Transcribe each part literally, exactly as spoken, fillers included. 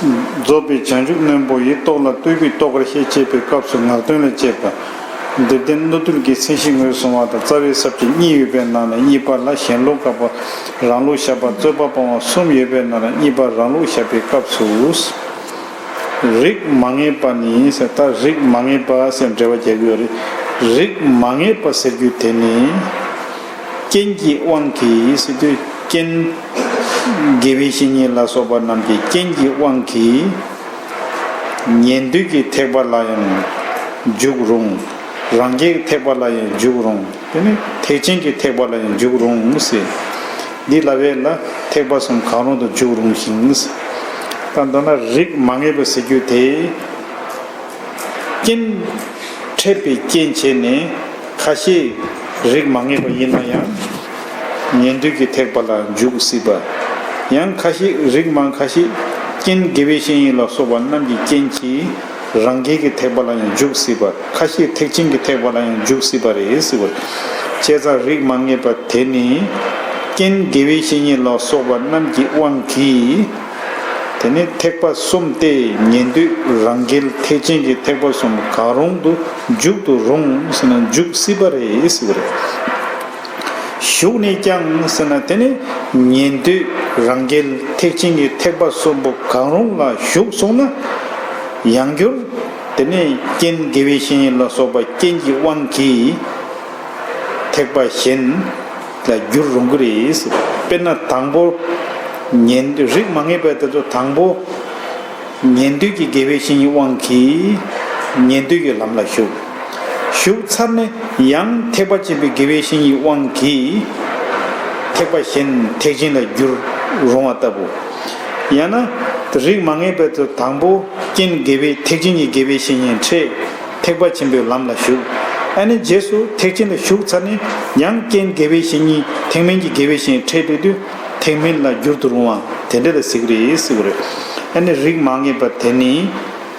རྫོགས་པའི་བྱང་ཆུབ་རྣོན་པོ་ཡི། རྟོགས་ལ་ལྟོས་པའི་རྟོགས་པར་བཤད་ཅེས་པའི་སྐབས་སུ་ངག་དོན་ལ་བྱེད་པ། འདིར་བསྟན་རྣོ་རྟུལ་གྱི་མཚན་གཞི་ངོས་བཟུང་བ་དང་རྩ་བའི་ས་བཅད་གཉིས་ཡོད་པའི་ནང་ནས་གཉིས་པ་ལ་ཞེན་ལོག་དགག་པ། རང་ལོག་བཞག་པ། རྩོད་པ་སྤོང་བ་གསུམ་ཡོད་པའི་ནང་ནས་གཉིས་པ་རང་ལོག་བཞག་པའི་སྐབས་སུ། རིགས་མ་ངེས་པ་ནི་ཟེར། ད་རིགས་མ་ངེས་པ་ཟེར་འགྲེལ་བ་རྒྱག་གི་ཡོད་རེད། རིགས་མ་ངེས་པ་ཟེར་རྒྱུ་དེ་ནི། རྐྱེན་གྱི་དབང་གིས་ཟེར་དུས་རྐྱེན། དགེ་བའི་བཤེས་གཉེན་ལ་སོགས་པ་རྣམས་ཀྱི་རྐྱེན་གྱི་དབང་གིས། ཉན་ཐོས་ཀྱི་ཐེག་པ་ལ་ཡང་འཇུག་རུང་། རང་རྒྱལ་གྱི་ཐེག་པ་ལ་ཡང་འཇུག་རུང་། དེ་ནི་ཐེག་ཆེན་གྱི་ཐེག་པ་ལ་ཡང་འཇུག་རུང་ཟེར། འདི་ལ་བས་ལ་ཐེག་པ་གསུམ་གང་རུང་དུ་འཇུག་རུང་ཞིང་། ད་མདོར་ན་རིགས་མ་ངེས་པ་ཟེར་རྒྱུ་དེ། རྐྱེན་འཕྲད་པའི་རྐྱེན་བྱས་ནས་ཁ་ཤས་རིགས་མ་ངེས་པ་ཡིན་ན་ཡང་ཉན་ཐོས་ཀྱི་ཐེག་པ་ལ་འཇུག་སྲིད་པ། ཡང་ཁ་ཤས་རིགས་མང་ཁ་ཤས་རྐྱེན་དགེ་བའི་བཤེས་གཉེན་ལ་སོགས་པ་རྣམས་ཀྱི་རྐྱེན་གྱིས་རང་རྒྱལ་གྱི་ཐེག་པ་ལ་ཡང་འཇུག་སྲིད་པ། ཁ་ཤས་ཐེག་ཆེན་གྱི་ཐེག་པ་ལ་ཡང་འཇུག་སྲིད་པ་རེད་ཟེར་བ། བྱས་ཙང་རིགས་མ་ངེས་པ་དེ་ནི་རྐྱེན་དགེ་བའི་བཤེས་གཉེན་ལ་སོགས་པ་རྣམས་ཀྱི་དབང་གིས། དེ་ནི་ཐེག་པ་གསུམ་སྟེ་ཉན་ཐོས་རང་རྒྱལ་ཐེག་ཆེན་གྱི་ཐེག་པ་གསུམ་གང་རུང་དུ་འཇུག་ཏུ་རུང་ཟེར་ན་འཇུག་སྲིད་པ་རེད་ཟེར་བ་རེད། ཞུགས་ནས་ཀྱང་ཟེར་ན་དེ་ནི་ཉན་ཐོས་རང་རྒྱལ་ཐེག་ཆེན་གྱི་ཐེག་པ་གསུམ་པོ་གང་རུང་ལ་ཞུགས་སོང་ན་ཡང་བསྐྱར་དེ་ནི་རྐྱེན་དགེ་བའི་བཤེས་གཉེན་ལ་སོགས་པ་རྐྱེན་གྱི་དབང་གིས་ཐེག་པ་གཞན་ལ་འགྱུར་རུང་གི་རེད། དཔེར་ན་དང་པོ་ཉན་རིགས་མ་ངེས་པ་དེ་ཚོ་དང་པོ་ཉན་ཐོས་ཀྱི་དགེ་བའི་བཤེས་གཉེན་དབང་གིས་ཉན་ཐོས་ཀྱི་ལམ་ལ་ཞུགས། ཞུགས་ཚར་ནས་ཡང་ཐེག་པ་ཆེན་པོའི་དགེ་བའི་བཤེས་གཉེན་དབང་གིས་ཐེག་པ་གཞན་ཐེག་ཆེན་ལ་འགྱུར་རུང་བ་ལྟ་བུ། ཡང་ན་རིགས་མ་ངེས་པ་དེ་ཚོ་དང་པོ་རྐྱེན་དགེ་བའི་ཐེག་ཆེན་གྱི་དགེ་བའི་བཤེས་གཉེན་འཕྲད། ཐེག་པ་ཆེན་པོའི་ལམ་ལ་ཞུགས། ཨ་ནི་རྗེས་སུ་ཐེག་ཆེན་ལ་ཞུགས་ཚར་ནས་ཡང་རྐྱེན་དགེ་བའི་བཤེས་གཉེན་ཐེག་དམན་གྱི་དགེ་བའི་བཤེས་གཉེན་འཕྲད་པའི་དུས་ཐེག་དམན་ལ་འགྱུར་དུ་རུང་བ་དེ་འདྲ་ལ་ཟེར་གི་རེད་ཟེར་གི་རེད། ཨ་ནི་རིགས་མ་ངེས་པ་དེ་ནི་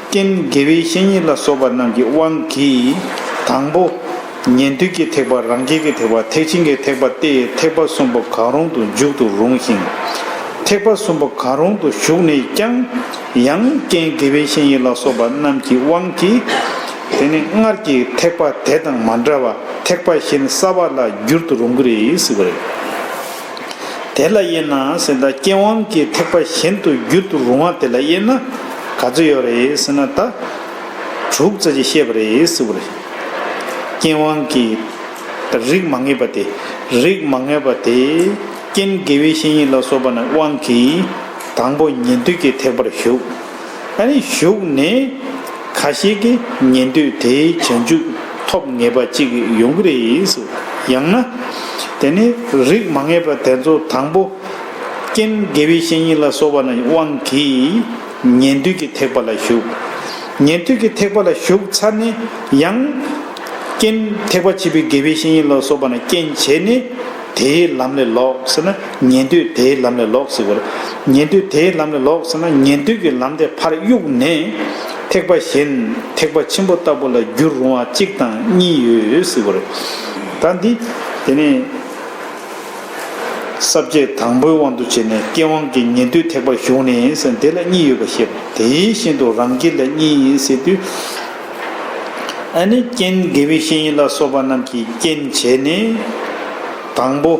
རྐྱེན་དགེ་བའི་བཤེས་གཉེན་ལ་སོགས་པ་རྣམས་ཀྱི་དབང་གིས་དང་པོ་ཉན་ཐོས་ཀྱི་ཐེག་པ། རང་རྒྱལ་གྱི་ཐེག་པ། ཐེག་ཆེན་གྱི་ཐེག་པ་སྟེ་ཐེག་པ་གསུམ་པོ་གང་རུང་དུ་འཇུག་ཏུ་རུང་ཞིང་། ཐེག་པ་གསུམ་པོ་གང་རུང་དུ་ཞུགས་ནས་ཀྱང་ཡང་རྐྱེན་དགེ་བའི་བཤེས་གཉེན་ལ་སོགས་པ་རྣམས་ཀྱི་དབང་གིས་དེ་ནི་སྔར་གྱི་ཐེག་པ་དེ་དང་མ་འདྲ་བ་ཐེག་པ་གཞན་གསར་པ་ལ་འགྱུར་དུ་རུང་གི་རེད་ཟེར་བ་རེད། དེ་ལ་དབྱེ་ན་ཟེར་ད་རྐྱེན་དབང་གིས་ཐེག་པ་གཞན་དུ་འགྱུར་དུ་རུང་བ་དེ་ལ་དབྱེ་ན་ག་ཚོད་ཡོད་རེད་ཟེར་ན་ད་དྲུག་ཙམ་ཅིག་བཤད་པ་རེད་ཟེར་བ་རེད། རྐྱེན་དབང་གིས་རིགས་མ་ངེས་པ་དེ། རིགས་མ་ངེས་པ་དེ་རྐྱེན་དགེ་བའི་བཤེས་གཉེན་ལ་སོགས་པ་ནི་དབང་གིས་དང་པོ་ཉན་ཐོས་ཀྱི་ཐེག་པར་ཞུགས། ཨ་ནི་ཞུགས་ནས་ཁ་ཤས་ཀྱིས་ཉན་ཐོས་དེའི་བྱང་ཆུབ་ཐོབ་ངེས་པ་གཅིག་ཡོང་གི་རེད་ཟེར། ཡང་ན་དེ་ནི་རིགས་མ་ངེས་པ་དེ་ཚོ་དང་པོ་རྐྱེན་དགེ་བའི་བཤེས་གཉེན་ལ་སོགས་པ་ནི་དབང་གིས་ཉན་ཐོས་ཀྱི་ཐེག་པ་ལ་ཞུགས། ཉན་ཐོས་ཀྱི་ཐེག་པ་ལ་ཞུགས་ཚར་ནས་ཡང་རྐྱེན་ཐེག་པ་ཆེན་པོའི་དགེ་བའི་བཤེས་གཉེན་ལ་སོགས་པ་ནི་རྐྱེན་བྱས་ནས་དེའི་ལམ་ལས་ལོག་ཟེར་ན་ཉན་ཐོས་དེའི་ལམ་ལས་ལོག་ཟེར་བ་རེད། ཉན་ཐོས་དེའི་ལམ་ལས་ལོག་ཟེར་ན་ཉན་ཐོས་ཀྱི་ལམ་དེ་ཕར་གཡུགས་ནས་ཐེག་པ་གཞན་ཐེག་པ་ཆེན་པོ་ལྟ་བུ་ལ་འགྱུར་རུང་བ་གཅིག་དང་གཉིས་ཡོད་ཟེར་བ་རེད། ད་འདི་དེ་ནས། ས་བཅད་དང་པོའི་དབང་དུ་བྱས་ནས་རྐྱེན་དབང་གིས་ཉན་ཐོས་ཐེག་པར་ཞུགས་ནས་ཟེར་དེ་ལ་གཉིས་ཡོད་པ་བཤད་པ། དེ་བཞིན་དུ་རང་རྒྱལ་ལ་གཉིས་ཟེར་དུས། ཨ་ནི་རྐྱེན་དགེ་བའི་བཤེས་གཉེན་ལ་སོགས་པ་རྣམས་ཀྱིས་རྐྱེན་བྱས་ནས་དང་པོ་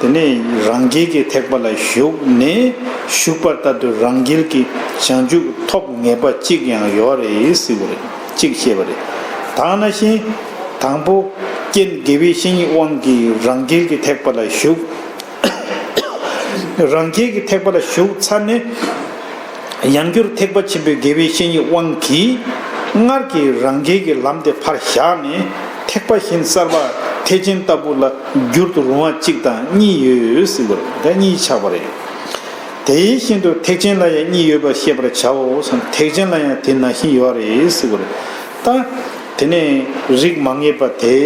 དེ་ནས་རང་རྒྱལ་གྱི་ཐེག་པ་ལ་ཞུགས་ནས་ཞུགས་པར་ལྟར་དུ་རང་རྒྱལ་གྱི་བྱང་ཆུབ་ཐོབ་ངེས་པ་གཅིག་ཡང་ཡོད་རེད་ཟེར་བ་རེད། གཅིག་བཤད་པ་རེད། ད་ག་ནང་བཞིན་དང་པོ་རྐྱེན་དགེ་བའི་བཤེས་གཉེན་དབང་གིས་རང་རྒྱལ་གྱི་ཐེག་པ་ལ་ཞུགས། རང་རྒྱལ་གྱི་ཐེག་པ་ལ་ཞུགས་ཚར་ནས་ཡང་བསྐྱར་ཐེག་པ་ཆེན་པོའི་དགེ་བའི་བཤེས་གཉེན་དབང་གིས་སྔར་གྱི་རང་རྒྱལ་གྱི་ལམ་དེ་ཕར་བཞག་ནས་ཐེག་པ་གཞན་གསར་པ་ཐེག་ཆེན་ལྟ་བུ་ལ་འགྱུར་དུ་རུང་བ་གཅིག་དང་གཉིས་ཡོད་ཟེར་བ་རེད། ད་གཉིས་ཆགས་པ་རེད། དེ་བཞིན་དུ་ཐེག་ཆེན་ལ་ཡང་གཉིས་ཡོད་པར་ཤེས་པར་བྱའོ་ཟེར། ཐེག་ཆེན་ལ་ཡང་དེ་ནང་བཞིན་ཡོད་རེད་ཟེར་བ་རེད། ད་དེ་ནས་རིགས་མ་ངེས་པ་དེ་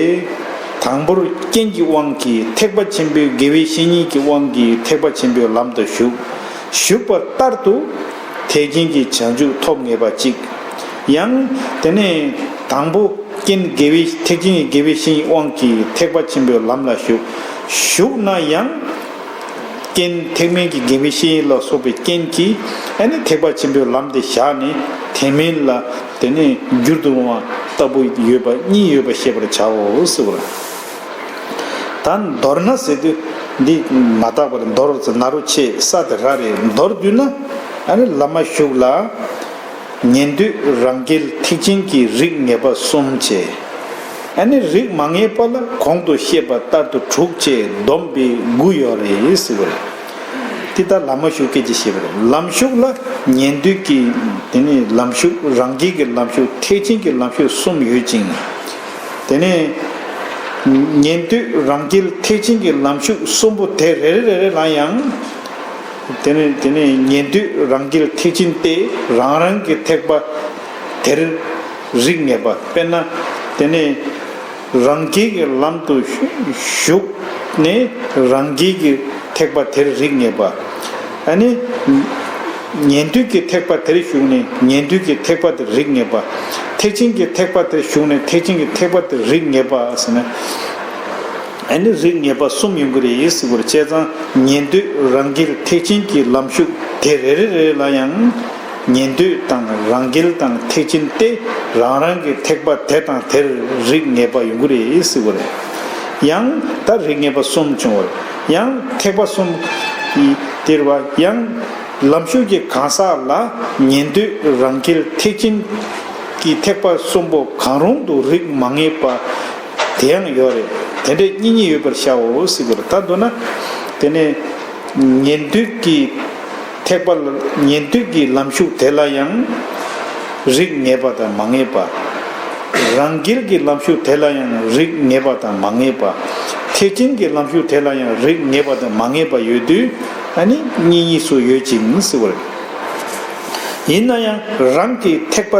དང་པོར་རྐྱེན་གྱི་དབང་གིས་ཐེག་པ་ཆེན་པོའི་དགེ་བའི་བཤེས་གཉེན་གྱི་དབང་གིས་ཐེག་པ་ཆེན་པོའི་ལམ་དུ་ཞུགས། ཞུགས་པ་ལྟར་དུ་ཐེག་ཆེན་གྱི་བྱང་ཆུབ་ཐོབ་ངེས་པ་གཅིག། ཡང་དེ་ནས་དང་པོ་རྐྱེན་དགེ་བའི་ཐེག་ཆེན་གྱི་དགེ་བའི་བཤེས་གཉེན་དབང་གིས་ཐེག་པ་ཆེན་པོའི་ལམ་ལ་ཞུགས། ཞུགས་ན་ཡང་ རྐྱེན་ཐེག་དམན་གྱི་དགེ་བའི་བཤེས་གཉེན་ལ་སོགས་པའི་རྐྱེན་གྱིས་ཨ་ནི་ཐེག་པ་ཆེན་པོའི་ལམ་དེ་བཞག་ནས་ཐེག་དམན་ལ་དེ་ནས་འགྱུར་དུ་འོང་བ་ལྟ་བུ་ཡོད་པ་གཉིས་ཡོད་པ་ཤེས་པར་བྱའོ་ཟེར་བ་རེད། ད་མདོར་ན་ཟེར་དུས་འདི་མ་དག་པར་མདོར་ཟེར་ན་རོ་ཆེ་ས་དེ་ར་རེད། མདོར་བསྡུས་ན་ཨ་ནི་བླ་མ་ཞུགས་ལ། ཉན་ཐོས་རང་རྒྱལ་ཐེག་ཆེན་གྱི་རིགས་ངེས་པ་གསུམ་བཅས། ཨ་ནི་རིགས་མ་ངེས་པ་ལ་གོང་དུ་བཤད་པ་ལྟར་དུ་དྲུག་བཅས་བསྡོམས་པས་དགུ་ཡོད་རེད་ཟེར་བ་རེད། འདི་ལྟར་བླ་མ་ཞུགས་སྐད་ཅེས་བཤད་པ་རེད། ལམ་ཞུགས་ལ་ཉན་ཐོས་ཀྱི་དེ་ནས་ལམ་ཞུགས་རང་རྒྱལ་གྱི་ལམ་ཞུགས་ཐེག་ཆེན་གྱི་ལམ་ཞུགས་གསུམ་ཡོད་ཅིང་། དེ་ནས་ཉན་ཐོས་རང་རྒྱལ་ཐེག་ཆེན་གྱི་ལམ་ཞུགས་གསུམ་པོ་དེ་རེ་རེ་རེ་རེ་ལ་ཡང་། དེ་ནས་དེ་ནས་ཉན་ཐོས་རང་རྒྱལ་ཐེག་ཆེན་ཏེ་རང་རང་གི་ཐེག་པ་དེར་རིགས་ངེས་པ། དཔེར་ན་དེ་ནས་རང་རྒྱལ་གྱི་ལམ་དུ་ཞུགས་ནས་རང་རྒྱལ་གྱི་ཐེག་པ་དེར་རིགས་ངེས་པ། ཨ་ནི་ཉན་ཐོས་ཀྱི་ཐེག་པ་དེར་ཞུགས་ནས་ཉན་ཐོས་ཀྱི་ཐེག་པ་དེར་རིགས་ངེས་པ། ཐེག་ཆེན་གྱི་ཐེག་པ་དེར་ཞུགས་ནས་ཐེག་ཆེན་གྱི་ཐེག་པ་དེར་རིགས་ངེས་པ་ཟེར་ན། ཨ་ནི་རིགས་ངེས་པ་གསུམ་ཡོང་གི་རེད་ཟེར་བ་རེད། བྱས་ཙང་ཉན་ཐོས་རང་རྒྱལ་ཐེག་ཆེན་གྱི་ལམ་ཞུགས་དེ་རེ་རེ་རེ་ལ་ཡང་ཉན་ཐོས་དང་རང་རྒྱལ་དང་ཐེག་ཆེན་ཏེ་རང་རང་གི་ཐེག་པ་དེ་དང་དེར་རིགས་ངེས་པ་ཡོང་གི་རེད་ཟེར་བ་རེད། ཡང་ད་རིགས་ངེས་པ་གསུམ་བྱུང་བ་རེད། ཡང་ཐེག་པ་གསུམ་གྱི་དེར་བ་ཡང་ལམ་ཞུགས་ཀྱི་གང་ཟག་ལ་ཉན་ཐོས་རང་རྒྱལ་ཐེག་ཆེན་གྱི་ཐེག་པ་གསུམ་པོ་གང་རུང་དུ་རིགས་མ་ངེས་པ། དེ་ཡང་ཡོད་རེད། དེ་འདྲའི་གཉིས་གཉིས་ཡོད་པར་བྱའོ་ཟེར་དགོས་རེད། ད་མདོར་ན་དེ་ནས་ཉན་ཐོས་ཀྱི་ཐེག་པ་ལ་ཉན་ཐོས་ཀྱི་ལམ་ཞུགས་དེ་ལ་ཡང་རིགས་ངེས་པ་དང་མ་ངེས་པ། རང་རྒྱལ་གྱི་ལམ་ཞུགས་དེ་ལ་ཡང་རིགས་ངེས་པ་དང་མ་ངེས་པ། ཐེག་ཆེན་གྱི་ལམ་ཞུགས་དེ་ལ་ཡང་རིགས་ངེས་པ་དང་མ་ངེས་པ་ཡོད་དུས་ཨ་ནི་གཉིས་གཉིས་སུ་ཡོད་ཅིང་ཟེར་བ་རེད། ཡིན་ན་ཡང་རང་གི་ཐེག་པ་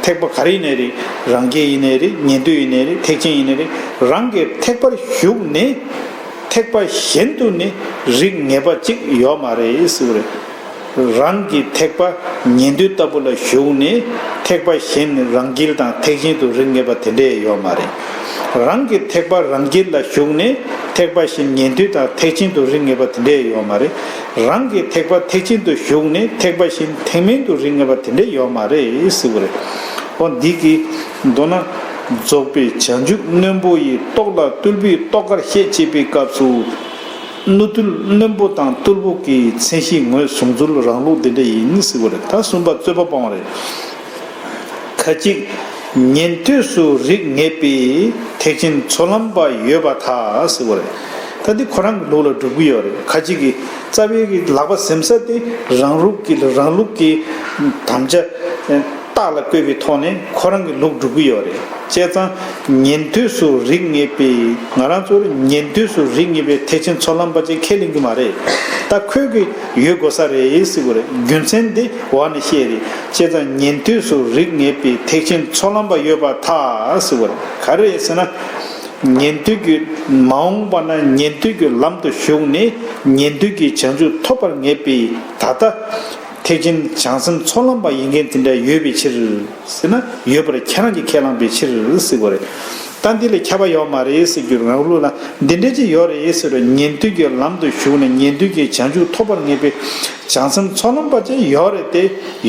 ཐེག་པ་ག་རེ་ཡིན་ནའི་རེད། རང་རྒྱལ་ཡིན་ནའི་རེད། ཉན་ཐོས་ཡིན་ནའི་རེད། ཐེག་ཆེན་ཡིན་ནའི་རེད། རང་གི་ཐེག་པར་ཞུགས་ནས་ཐེག་པ་གཞན་དུ་ནི་རིགས་ངེས་པ་གཅིག་ཡོད་མ་རེད་ཟེར་བ་རེད། རང་གི་ཐེག་པ་ཉན་ཐོས་ལྟ་བུ་ལ་ཞུགས་ནས་ཐེག་པ་གཞན་རང་རྒྱལ་དང་ཐེག་ཆེན་དུ་རིགས་ངེས་པ་དེ་འདྲས་ཡོད་མ་རེད། རང་གི་ཐེག་པ་རང་རྒྱལ་ལ་ཞུགས་ནས་ཐེག་པ་གཞན་ཉན་ཐོས་དང་ཐེག་ཆེན་དུ་རིགས་ངེས་པ་དེ་འདྲས་ཡོད་མ་རེད། རང་གི་ཐེག་པ་ཐེག་ཆེན་དུ་ཞུགས་ནས་ཐེག་པ་གཞན་ཐེག་དམན་དུ་རིགས་ངེས་པ་དེ་འདྲས་ཡོད་མ་རེད་ཟེར་བ་རེད། འོ་འདི་གི་མདོར་ན་རྫོགས་པའི་བྱང་ཆུབ་རྣོན་པོ་ཡི་རྟོགས་ལ་རྟུལ་པོའི་རྟོགས་དཀར་བཤད་ཅེས་པའི་སྐབས་སུ། རྣོ་རྟུལ་རྣོན་པོ་དང་རྟུལ་པོ་གི་མཚན་གཞི་ངོས་བཟུང་ཚུལ་རང་ལུགས་འདི་འདྲ་ཡིན་ཟེར་བ་རེད། ད་གསུམ་པ་རྩོད་པ་སྤོང་བ་རེད། ཁ་ཅིག་ཉན་ཐོས་སུ་རིགས་ངེས་པའི་ཐེག་ཆེན་ཚོགས་ལམ་པ་ཡོད་པར་ཐལ་ཟེར་བ་རེད། ད་འདི་ཁོ་རང་གི་ལུགས་ལ་སྒྲུབ་ཀྱི་ཡོད་རེད། ཁ་ཅིག་གིས་རྩ་བའི་གི་ལག་པ་ཟིན་ས་དེ་རང་ལུགས་ཀྱི་རང་ལུགས་ཀྱི་དམ་བཅའ་རྟགས་ལ་བཀོད་པའི་ཐོག་ནས་ཁོ་རང་གི་ལུགས་སྒྲུབ་ཀྱི་ཡོད་རེད། བྱས་ཙང་ཉན་ཐོས་སུ་རིགས་ངེས་པའི་ང་རང་ཚོར་ཉན་ཐོས་སུ་རིགས་ངེས་པའི་ཐེག་ཆེན་ཚོགས་ལམ་པ་ཅིག་ཁས་ལེན་གྱི་མ་རེད། ད་ཁོས་གི་ཡོད་དགོས་ས་རེད་ཟེར་དགོས་རེད། རྒྱུ་མཚན་དེ་འོག་ནས་བཤད་རེད། བྱས་ཙང་ཉན་ཐོས་སུ་རིགས་ངེས་པའི་ཐེག་ཆེན་ཚོགས་ལམ་པ་ཡོད་པར་ཐལ་ཟེར་དགོས་རེད། ག་རེ་རེད་ཟེར་ན། ཉན་ཐོས་ཀྱི་མ་འོངས་པ་ན་ཉན་ཐོས་ཀྱི་ལམ་དུ་ཞུགས་ནས་ཉན་ཐོས་ཀྱི་བྱང་ཆུབ་ཐོབ་པར་ངེས་པའི་ད་ལྟ་ཐེག་ཆེན་བྱང་སེམས་ཚོགས་ལམ་པ་ཡིན་མཁན་དེ་འདྲ་ཡོད་པའི་ཕྱིར། ཟེར་ན་ཡོད་པར་ཁྱེད་རང་གིས་ཁས་བླངས་པའི་ཕྱིར་ཟེར་དགོས་རེད། ད་འདི་ལ་ཁྱབ་པ་ཡོད་མ་རེད་ཟེར་རྒྱུ་རང་ལུགས་ལ་འདི་འདྲ་ཅིག་ཡོད་རེད་ཟེར་རོ། ཉན་ཐོས་ཀྱི་ལམ་དུ་ཞུགས་ནས་ཉན་ཐོས་ཀྱི་བྱང་ཆུབ་ཐོབ་པར་ངེས་པའི་བྱང་སེམས་ཚོགས་ལམ་པ་ཅིག་ཡོད་རེད་དེ།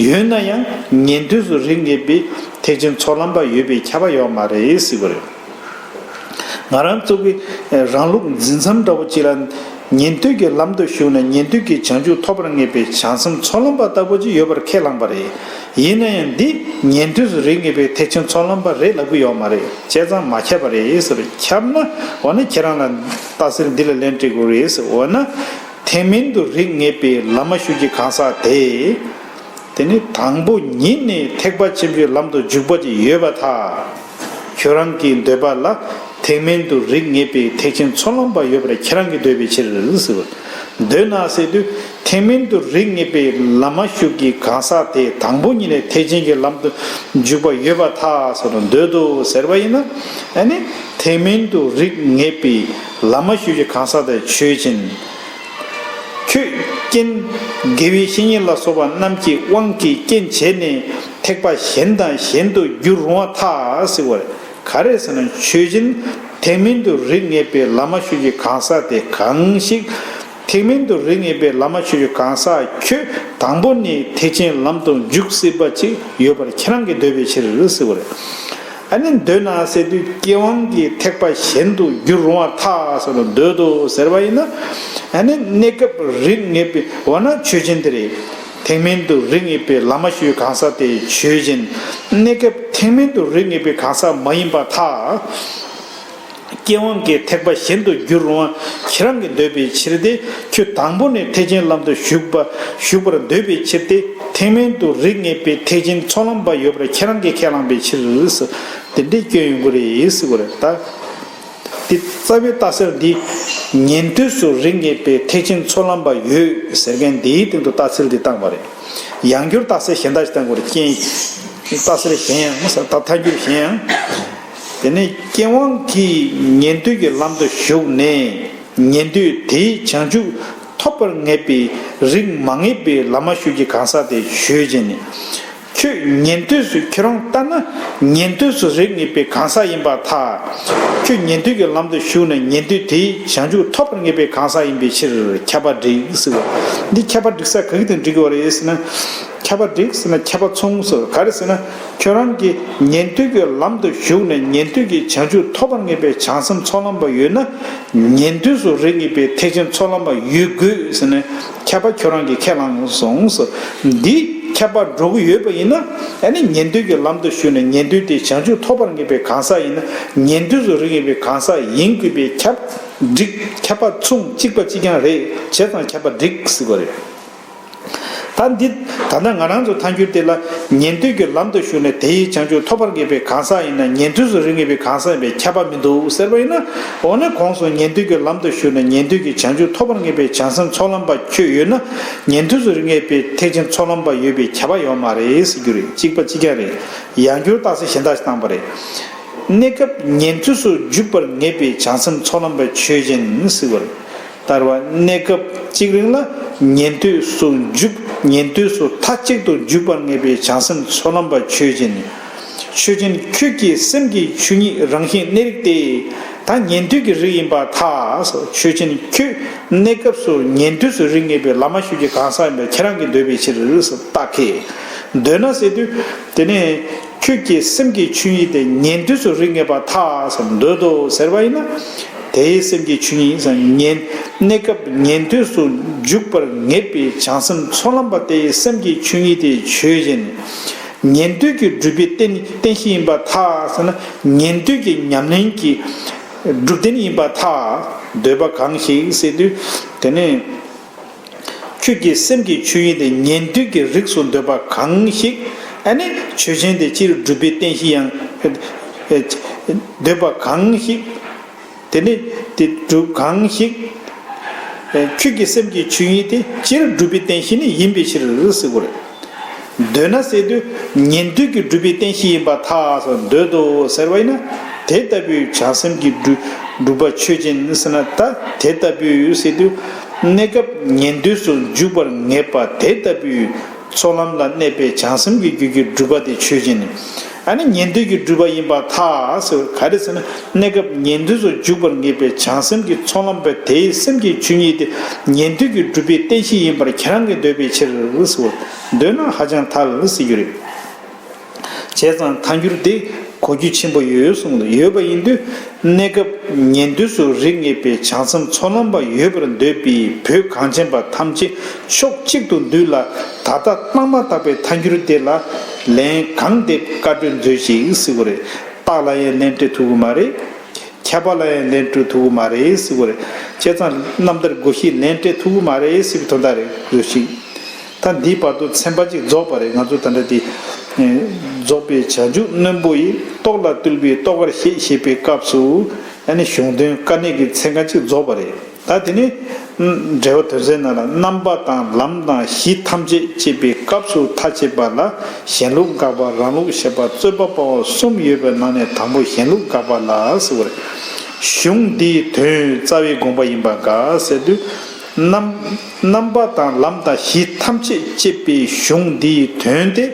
ཡོད་ན་ཡང་ཉན་ཐོས་སུ་རིགས་ངེས་པའི་ཐེག་ཆེན་ཚོགས་ལམ་པ་ཡོད་པའི་ཁྱབ་པ་ཡོད་མ་རེད་ཟེར་དགོས་རེད། ང་རང་ཚོ་གི་རང་ལུགས་འཛིན་མཚམས་འདྲ་བོ་ཅིག་ལ་ཉན་ཐོས་ཀྱི་ལམ་དུ་ཞུགས་ནས་ཉན་ཐོས་ཀྱི་བྱང་ཆུབ་ཐོབ་པར་ངེས་པའི་བྱང་སེམས་ཚོགས་ལམ་པ་ལྟ་བུ་ཅིག་ཡོད་པར་ཁས་བླངས་པ་རེད། ཡིན་ན་ཡང་འདི་ཉན་ཐོས་སུ་རིགས་ངེས་པའི་ཐེག་ཆེན་ཚོགས་ལམ་པ་རེད་ལབ་ཀྱི་ཡོད་མ་རེད། བྱས་ཙང་མ་ཁྱབ་པ་རེད་ཟེར། ཁྱབ་ན་འོ་ན་ཁྱེད་རང་ལ་རྟགས་གསལ་འདི་ལ་ལན་སྤྲད་དགོས་རེད་ཟེར། འོ་ན་ཐེག་དམན་དུ་རིགས་ངེས་པའི་བླ་མ་ཞུགས་ཀྱི་གང་ཟག་དེ། དེ་ནི་དང་པོ་ཉིད་ནས་ཐེག་པ་ཆེན་པོའི་ལམ་དུ་འཇུག་པ་ཅིག་ཡོད་པར་ཐལ། ཁྱོད་རང་གི་འདོད་པ་ལ་ཐེག་དམན་དུ་རིགས་ངེས་པའི་ཐེག་ཆེན་ཚོགས་ལམ་པ་ཡོད་པར་ཁྱེད་རང་གིས་འདོད་པའི་ཕྱིར་ཟེར། འདོད་ན་ཟེར་དུས་ཐེག་དམན་དུ་རིགས་ངེས་པའི་བླ་མ་ཞུགས་ཀྱི་གང་ཟག་དེ་དང་པོ་ཉིད་ནས་ཐེག་ཆེན་གྱི་ལམ་དུ་འཇུག་པ་ཡོད་པར་ཐལ་ཟེར་ནས་འདོད་དོ་ཟེར་བ་ཡིན་ན། ཨ་ནི་ཐེག་དམན་དུ་རིགས་ངེས་པའི་བླ་མ་ཞུགས་ཀྱི་གང་ཟག་དེ་ཆོས་ཅན། ཁྱོད་རྐྱེན། དགེ་བའི་བཤེས་གཉེན་ལ་སོགས་པ་རྣམས་ཀྱི་དབང་གིས་རྐྱེན་བྱས་ནས་ཐེག་པ་གཞན་དང་གཞན་དུ་འགྱུར་རུང་བ་ཐལ་ཟེར་བ་རེད། ག་རེ་ཟེར་ན་ཆོས་ཅན། ཐེག་དམན་དུ་རིགས་ངེས་པའི་བླ་མ་ཞུགས་ཀྱི་གང་ཟག་དེ་གང་ཞིག་ ཐེག་དམན་དུ་རིགས་ངེས་པའི་བླ་མ་ཞུ་རྒྱུ་གང་ཟག་ཁྱོད་དང་པོ་ནས་ཐེག་ཆེན་ལམ་དུ་འཇུག་སྲིད་པ་ཅིག་ཡོད་པར་ཁྱེད་རང་གིས་འདོད་པའི་ཕྱིར་ཟེར་བ་རེད། ཨ་ནི་འདོད་ན་ཟེར་དུས་སྐྱེ་དབང་གི་ཐེག་པ་གཞན་དུ་འགྱུར་རུང་བར་ཐལ་ཟེར་ནས་འདོད་དོ་ཟེར་བ་ཡིན་ན། ཨ་ནི་གནས་སྐབས་རིགས་ངེས་པའི་འོ་ན་ཆོས་ཅན་དེ་རེད། ཐེག་དམན་དུ་རིགས་ངེས་པའི་བླ་མ་ཞུ་རྒྱུ་གང་ཟག་དེ་ཆོས་ཅན། གནས་སྐབས་ཐེག་དམན་དུ་རིགས་ངེས་པའི་གང་ཟག་མ་ཡིན་པར་ཐལ། སྐྱེ་དབང་གི་ཐེག་པ་གཞན་དུ་འགྱུར་རུང་བ་ཁྱེད་རང་གིས་འདོད་པའི་ཕྱིར་ཏེ། ཁྱོད་དང་པོ་ནས་ཐེག་ཆེན་ལམ་དུ་ཞུགས་པ་ཞུགས་པར་འདོད་པའི་ཕྱིར་ཏེ། ཐེག་དམན་དུ་རིགས་ངེས་པའི་ཐེག་ཆེན་ཚོགས་ལམ་པ་ཡོད་པར་ཁྱེད་རང་གིས་ཁས་བླངས་པའི་ཕྱིར། དེ་འདྲའི་སྐྱོན་ཡོང་གི་རེད་ཟེར་གི་རེད་ད། དེ་རྩ་བའི་རྟགས་གསལ་འདི་ཉན་ཐོས་སུ་རིགས་ངེས་པའི་ཐེག་ཆེན་ཚོགས་ལམ་པ་ཡོད་ཟེར་མཁན་འདིའི་སྟེང་དུ་རྟགས་གསལ་འདི་བཏང་བ་རེད། ཡང་བསྐྱར་རྟགས་གསལ་གཞན་དག་ཅིག་བཏང་དགོས་རེད། རྐྱེན་རྟགས་གསལ་གཞན་ཡང་ཟེར་ད་ཐལ་འགྱུར་གཞན་ཡང་། དེ་ནས་སྐྱེ་དབང་གིས་ཉན་ཐོས་ཀྱི་ལམ་དུ་ཞུགས་ནས་ཉན་ཐོས་དེའི་བྱང་ཆུབ་ཐོབ་པར་ངེས་པའི་རིགས་མ་ངེས་པའི་བླ་མ་ཞུ་རྒྱུ་གང་ཟག་དེ་ཆོས་ཅན། ཁྱོད་ཉན་ཐོས་སུ་ཁྱོད་རང་ལྟ་ན་ཉན་ཐོས་སུ་རིགས་ངེས་པའི་གང་ཟག་ཡིན་པར་ཐལ། ཁྱོད་ཉན་ཐོས་ཀྱི་ལམ་དུ་ཞུགས་ནས་ཉན་ཐོས་དེའི་བྱང་ཆུབ་ཐོབ་པར་ངེས་པའི་གང་ཟག་ཡིན་པའི་ཕྱིར་ཁྱབ་པ་འགྲིག་ཟེར་བ། འདི་ཁྱབ་པ་འགྲིག་ས་ག་གི་དང་འགྲིག་གི་བ་རེད་ཟེར་ན། ཁྱབ་པ་འགྲིག་ཟེར་ན་ཁྱབ་པ་མཚུངས་ཟེར་ག་རེ་ཟེར་ན། ཁྱོད་རང་གིས་ཉན་ཐོས་ཀྱི་ལམ་དུ་ཞུགས་ནས་ཉན་ཐོས་ཀྱི་བྱང་ཆུབ་ཐོབ་པར་ངེས་པའི་བྱང་སེམས་ཚོགས་ལམ་པ་ཡོད་ན། ཉན་ཐོས་སུ་རིགས་ངེས་པའི་ཐེག་ཆེན་ཚོགས་ལམ་པ་ཡོད་དགོས་ཟེར་ནས་ཁྱབ་པ་ཁྱོད་རང་གིས་ཁས་བླངས་སོང་ཟེར། འདི་ཁྱབ་པ་འགྲོ་གི་ཡོད་པ་ཡིན་ན། ཨ་ནི་ཉན་ཐོས་ཀྱི་ལམ་དུ་ཞུགས་ནས་ཉན་ཐོས་དེ་བྱང་ཆུབ་ཐོབ་པར་ངེས་པའི་གང་ཟག་ཡིན་ན་ཉན་ཐོས་སུ་རིགས་ངེས་པའི་གང་ཟག་ཡིན་དགོས་པའི་ཁྱབ་འགྲིག་ཁྱབ་པ་མཚུངས་གཅིག་པ་གཅིག་རྐྱང་རེད། བྱས་ཙང་ཁྱབ་པ་འགྲིག་ཟེར་དགོས་རེད། ད་འདི་ད་ལྟ་ང་རང་ཚོ་ཐལ་འགྱུར་དེ་ལ་ཉན་ཐོས་ཀྱི་ལམ་དུ་ཞུགས་ནས་དེའི་བྱང་ཆུབ་ཐོབ་པར་ངེས་པའི་གང་ཟག་ཡིན་ན་ཉན་ཐོས་སུ་རིགས་ངེས་པའི་གང་ཟག་ཡིན་པས་ཁྱབ་པ་མི་འདུག་ཟེར་བ་ཡིན་ན། འོ་ན་གོང་སོང་ཉན་ཐོས་ཀྱི་ལམ་དུ་ཞུགས་ནས་ཉན་ཐོས་ཀྱི་བྱང་ཆུབ་ཐོབ་པར་ངེས་པའི་བྱང་སེམས་ཚོགས་ལམ་པ་ཁྱོད་ཡོད་ན་ཉན་ཐོས་སུ་རིགས་ངེས་པའི་ཐེག་ཆེན་ཚོགས་ལམ་པ་ཡོད་པས་ཁྱབ་པ་ཡོད་མ་རེད་ཟེར་རྒྱུ་རེད། གཅིག་པ་གཅིག་རྐྱང་རེད། ཡང་བསྐྱར་རྟགས་གསལ་གཞན་དག་ཅིག་བཏང་བ་རེད། གནས་སྐབས་ཉན་ཐོས་སུ་འཇུག་པར་ངེས་པའི་བྱང་སེམས་ཚོགས་ལམ་པ་ཆོས་ཅན་ཟེར་བ་རེད། ལྟར་བ་གནས་སྐབས་གཅིག་རིང་ལ་ཉན་ཐོས་སུ་འཇུག་ཉན་ཐོས་སུ་མཐའ་གཅིག་ཏུ་འཇུག་པར་ངེས་པའི་བྱང་སེམས་ཚོགས་ལམ་པ་ཆོས་ཅན། ཆོས་ཅན་ཁྱོད་ཀྱི་སེམས་ཀྱི་ཆོས་ཉིད་རང་བཞིན་གནས་རིགས་ཏེ། ད་ཉན་ཐོས་ཀྱི་རིགས་ཡིན་པར་ཐལ། ཆོས་ཅན་ཁྱོད་གནས་སྐབས་སུ་ཉན་ཐོས་སུ་རིགས་ངེས་པའི་བླ་མ་ཞུ་རྒྱུ་གང་ཟག་ཡིན་པ་ཁྱེད་རང་གིས་འདོད་པའི་ཕྱིར་རྟགས་ཁས། འདོད་ན་ཟེར་དུས་དེ་ནས། ཁྱོད་ཀྱི་སེམས་ཀྱི་ཆོས་ཉིད་དེ་ཉན་ཐོས་སུ་རིགས་ངེས་པར་ཐལ་ཟེར་འདོད་དོ་ཟེར་བ་ཡིན་ན། དེའི་སེམས་ཀྱི་ཆོས་ཉིད་ཉན་གནས་སྐབས་ཉན་ཐོས་སུ་འཇུག་པར་ངེས་པའི་བྱང་སེམས་ཚོགས་ལམ་པ་དེའི་སེམས་ཀྱི་ཆོས་ཉིད་དེ་ཆོས་ཅན། ཉན་ཐོས་ཀྱི་སྒྲུབ་པའི་རྟེན་རྟེན་གཞི་ཡིན་པར་ཐལ་ཟེར་ན། ཉན་ཐོས་ཀྱི་ཉམས་ལེན་གྱི་སྒྲུབ་རྟེན་ཡིན་པར་ཐལ། འདོད་པ་གང་ཞིག་ཟེར་དུས་དེ་ནས། ཁྱོད་ཀྱི་སེམས་ཀྱི་ཆོས་ཉིད་དེ་ཉན་ཐོས་ཀྱི་རིགས་སུ་འདོད་པ་གང་ཞིག་ཨ་ནི་ཆོས་ཅན་དེ་སྤྱིར་སྒྲུབ་པའི་རྟེན་གཞི་ཡང་འདོད་པ་གང་ཞིག་དེ་ནི་དེ་སྒྲུབ་གང་ཞིག་ཁྱོད་ཀྱི་སེམས་ཀྱི་ཆོས་ཉིད་དེ་སྤྱིར་སྒྲུབ་པའི་རྟེན་གཞི་ནི་ཡིན་པའི་ཕྱིར་ཟེར་དགོས་རེད། འདོད་ན་ཟེར་དུས་ཉན་ཐོས་ཀྱི་སྒྲུབ་པའི་རྟེན་གཞི་ཡིན་པར་ཐལ་ཟེར་འདོད་དོ་ཟེར་བ་ཡིན་ན། དེ་ལྟ་བུའི་བྱང་སེམས་ཀྱི་སྒྲུབ་སྒྲུབ་པ་ཆོས་ཅན་ཟེར་ན་ད་དེ་ལྟ་བུའི་ཟེར་དུས་གནས་སྐབས་ཉན་ཐོས་སུ་འཇུག་པར་ངེས་པ་དེ་ལྟ་བུའི་ཚོགས་ལམ་ལ་གནས་པའི་བྱང་སེམས་ཀྱི་རྒྱུད་ཀྱི་སྒྲུབ་པ་དེ་ཆོས་ཅན། ཨ་ནི་ཉན་ཐོས་ཀྱི་སྒྲུབ་པ་ཡིན་པར་ཐལ་ཟེར་བ་ག་རེ་ཟེར་ན། གནས་སྐབས་ཉན་ཐོས་སུ་འཇུག་པར་ངེས་པའི་བྱང་སེམས་ཀྱི་ཚོགས་ལམ་པ་དེའི་སེམས་ཀྱི་ཆོས་ཉིད་དེ་ཉན་ཐོས་ཀྱི་སྒྲུབ་པའི་རྟེན་གཞི་ཡིན་པར་ཁྱེད་རང་གིས་འདོད་པའི་ཕྱིར་ཟེར་བ། འདོད་ན་ཧ་ཅང་ཐལ་ཟེར་རྒྱུ་རེད། བྱས་ཙང་ཐལ་འགྱུར་དེ་གོ་རྒྱུ་ཆེན་པོ་ཡོད་གསུངས་ཡོད་པ་ཡིན་དུས། གནས་སྐབས་ཉན་ཐོས་སུ་རིགས་ངེས་པའི་བྱང་སེམས་ཚོགས་ལམ་པ་ཡོད་པར་འདོད་པའི་བོད་གངས་ཅན་པ་ཐམས་ཅད་ཕྱོགས་གཅིག་ཏུ་འདུས་ལ། ད་ལྟ་བཏང་མ་ཐག་པའི་ཐལ་འགྱུར་དེ་ལ་ལན་གང་འདེབས་བཀའ་གྲོས་མཛོད་ཅིག་ཟེར་དགོས་རེད། རྟགས་ལ་ཡང་ལན་སྤྲད་ཐུབ་ཀྱི་མ་རེད། ཁྱབ་པ་ལ་ཡང་ལན་སྤྲོད་ཐུབ་ཀྱི་མ་རེད་ཟེར་གྱི་རེད། བྱས་ཙང་རྣམ་ཐར་དགོངས་གཞི་ལན་སྤྲད་ཐུབ་ཀྱི་མ་རེད་ཟེར་བའི་དོན་དག་རེད་ཟེར་ཞིང་། ད་འདིའི་བར་དུ་ཚན་པ་གཅིག་རྫོགས་པ་རེད། ང་ཚོ་ད་ལྟ་འདི་རྫོགས་པའི་བྱང་ཆུབ་རྣོན་པོ་ཡིས། རྟོག་ལ་བཏུལ་བའི་རྟོགས་པར་བཞེད་ཞེས་པའི་སྐབས་སུ་ཨ་ནི་གཞུང་དོན་དཀའ་གནད་ཀྱི་ཚན་ཁག་གཅིག་རྫོགས་པ་རེད། ད་དེ་ནི་འགྲེལ་པ་དོན་ཚན་ནང་ལ་རྣམ་པ་དང་ལམ་དང་གཞི་ཐམས་ཅད་ཅེས་པའི་སྐབས་སུ་མཐའ་དཔྱད་པ་ལ་གཞན་ལུགས་དགག་པ་རང་ལུགས་བཤད་པ་རྩོད་པ་སྤང་བ་གསུམ་ཡོད་པའི་ནང་ནས་དང་པོ་གཞན་ལུགས་དགག་པ་ལ་ཟེར་བ་རེད། གཞུང་འདིའི་དོན་རྩ་བའི་དགོངས་པ་ཡིན་པ་དགག་ཟེར་དུས། རྣམ་རྣམ་པ་དང་ལམ་དང་གཞི་ཐམས་ཅད་ཅེས་པའི་གཞུང་འདིའི་དོན་དེ་